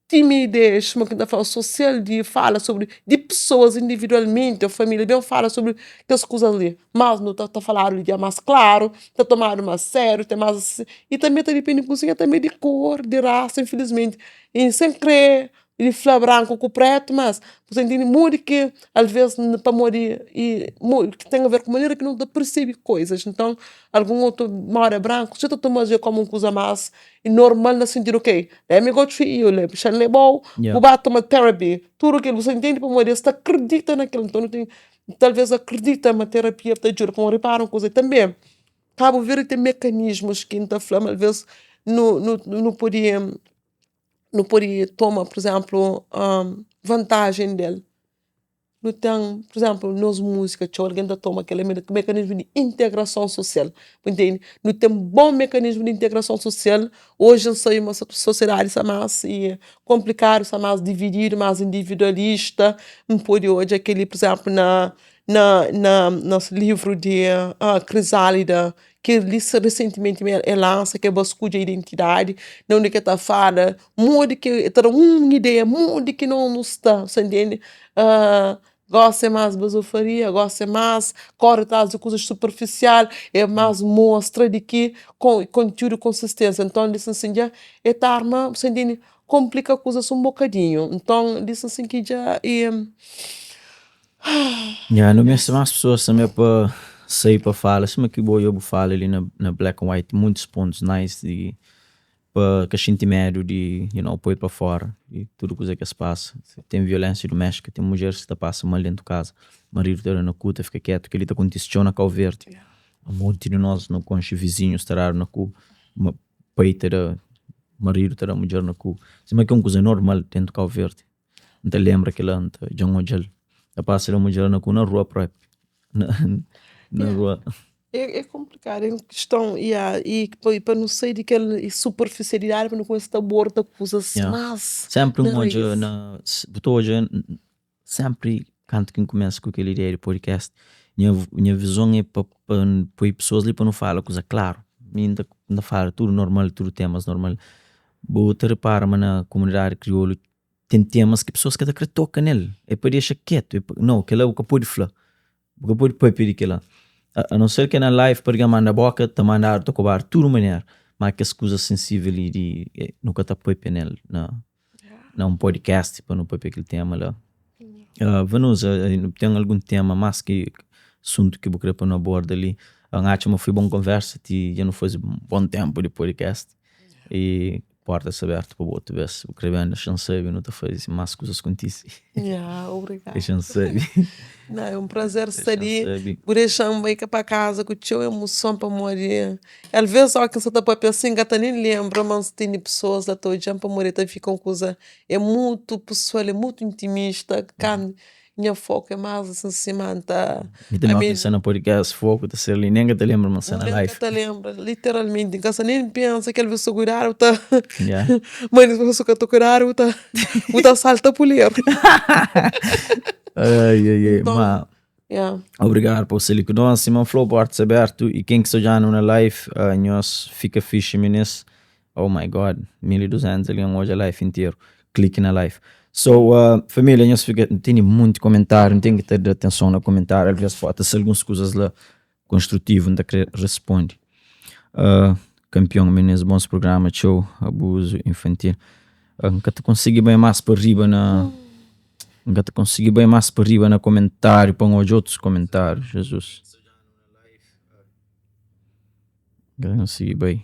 timidez, suma ki N ta fla, sosial di fala sobri di pesoas individualmenti ô família ben fala sobri kes kuzas li. Mas nu ta ta faladu di dia más klaru, ta tomadu más sériu, ten más i tanbe ta dipende kuzinha tanbe di kor, di rasa infilismenti. I sen kre di fla branku ku pretu mas bu ta intende modi ki alves pamodi i ki ten aver ku manera ki nu ta persebe koizas. Nton algun otu moda branku si ta toma dja komu un kuza más normal na sintidu ok Let me go treat you, le, xa lebau, bu ba toma therapy, tudu kel, bu sa intende pamodi es ta akredita na kel, nton nu ten talvez akredita ma terapia ta djuda, pamodi ripara un kuza tanbe Kabu Verdi ten mekanismus ki N ta fla ma alvez nu nu nu podi nu podi toma pur izemplu vantajen del. Nu ten, pur izénplu, nos múzika, txeu algen ta toma kel mekanismu di integrason sosial, bu intende? Nu ten bon mekanismu di integrason sosial, oji N sabe ma sosiedadi sta más konplikadu, sta más divididu, más individualista, N pode odja kel-li, pur izénplu, na na na nos livru di Krisálida, ki li resentimenti el lansa, ki é Baskudja Identidadi, na undi ki el ta fala modi ki, el ta da un ideia modi ki nos nu sta, bu sta intende? Gosi é más bazofaria, gosi é más kóre tras di kuzas superfisial, é más mostra di ki kontiúdu konsistênsia. Nton, di sin dja el ta arma, bu sta intende, konplika kuzas un bokadinhu. Nton, di sin ki dja e. Ya, nu meste más pesoas tanbê pa sai pa fala, sima ki bo i bu fala li na na black and white, muitus pontus nice di pa ka xinti medu di you know poi pa fora di tudu kuza ki es pasa. Ten violénsia duméstika, ten mudjeris ki ta pasa mal dentu kaza, maridu ta da na ku, ta fika ketu, kel-li ta kontise txeu na Kau Verdi. Un monti di nos nu konxe vizinhus ta dadu na ku, ma pai ta da maridu ta da mudjer na ku, sima ki é un kuza normal dentu Kau Verdi. N ta lenbra kila, N ta, dja N odja-l ta pasa da mudjer na ku na rua propi, na na rua. É konplikadu, é un kiston, ya, i pa nu sai di kel superfisialidadi pa nu kumesa ta aborda kuzas más Sénpri N odja na, bu ta odja sénpri kantu ki N kumesa ku kel ideia di podcast, nha nha vizon é pa pa N poi pesoas li pa nu fala kuza klaru, mi N ta N ta fala tudu normal, tudu temas normal. Bu ta repara ma na komunidadi kriolu ten temas ki pesoas ka ta kre toka nel, é pa dexa ketu, é pa, nau, kela bu ka pode fla, bu ka pode papia di kela, a nau ser ke na live pa algen manda boka, ta mandadu, ta kobadu, tudu manera, ma kes kuzas sensível li di nu ka ta papia nel na na un podcast pa nu papia kel tema la. Vanusa, ten algun tema más ki asuntu ki bu kre pa nu aborda li? N atxa ma foi bon konversa ti dja nu faze bon tenpu di podcast i portas abertu pa bu otu bes. Bu kre ben dexa-m sabe, nu ta faze más kuzas kontise. Ya, obrigadu. Dexa-m sabe. Não, é um prazer sta li. Bu dexa-m bai pa kaza ku txeu emoson pamodi alvês óki N sta ta papia asin N ka ta nen lenbra ma N tene pesoas la ta odja-m pamodi ta fika un kuza é mutu pesoal, é mutu intimista. Nha foku é más asin sima N ta. Mi tanbe óki N sta na podcast foku ta ser li nen ka ta lenbra ma N sta na Nen live. ka ta lenbra, literalmenti N ka sta nen pensa kel bes sta kuidadu bu ta ma bu ka ta kuidadu bu ta bu ta salta puleru. Ai ai ai ma obrigadu pa bu sta li ku nos sima N fla-u portas abertu i ken ki sta odja-nu na live nhos fika fixi minis. Oh my God, 1200 algen odja live interu, kliki na live. So, uh, família, nhos fika, N tene munti komentáriu, N ten ki ta da atenson na komentáriu, alvês falta se alguns kuzas la konstrutivu, N ta kre responde. Uh, kampion, minis, bons prugrama, txeu abuzu infantil. Uh, N ka ta konsigi bai más pa riba na, N ka ta konsigi bai más pa riba na komentáriu pa N odja otus komentáriu, Jesus. N ka konsigi bai.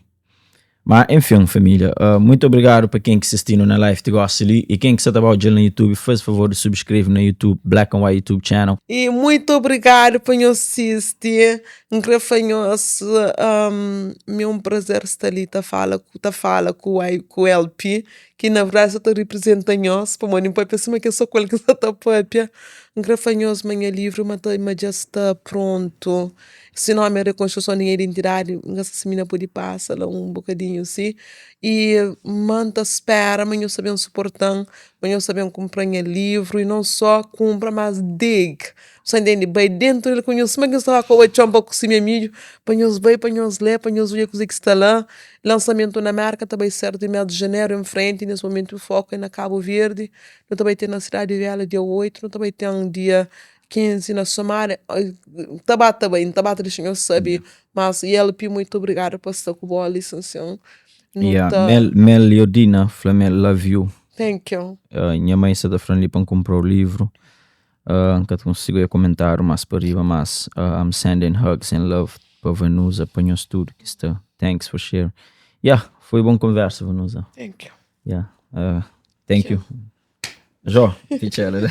Ma enfin familia, muito obrigado pa ken ki sistinu na live ti gosi li e ken ki sa ta ba odjal na youtube faze favor di subscreve na youtube black and white youtube channel. E muito obrigado pa nhos sisti, N kre fla nhos ma é un prazer sta li ta fala ta fala ku ku LP ki na verdadi sa ta riprizenta nhos pamodi N papia sima ki é so ku el ki N sa ta papia, N kre fla nhos ma nha livru ma ta ma dja sta prontu. Se nomi é Rekonstruson di nha Identidadi, N ka sa si mi na pode pasa la un bokadinhu si. I ma N ta spera ma nhos ta ben suporta-m, ma nhos ta ben kunpra nha livru, i non só kunpra, mas dig, bu sta ntende? Bai dentu del ku nhos, sima ki nhos ta ba koba txon pa simia midju, pa nhos bai, pa nhos lé, pa nhos odja kuzê ki sta la. Lansamentu na Mérka ta bai ser di mes di janeru en frenti, nes momentu foku é na Kabu Verdi, nu ta bai ten na Sidadi Vélia dia 8, nu ta bai ten dia 15 na Somália ta ba ta bai, N ta ba ta dexa nhos sabe mas YLP muito obrigada pa sta ku bo li sinsin nu Yeah, ta Mel, Meliodina fla me love you. Thank you. Nha mãe sa ta fla-m li pa N kunpra-u livru. N ka ta konsigi oia komentáriu más pa riba, mas I'm sending hugs and love pa Vanusa, pa nhos tudu ki sta. Thanks for sharing. Yeah, foi bon konversa, Vanusa. Thank you. Yeah, thank you. Jó, fitxa ela.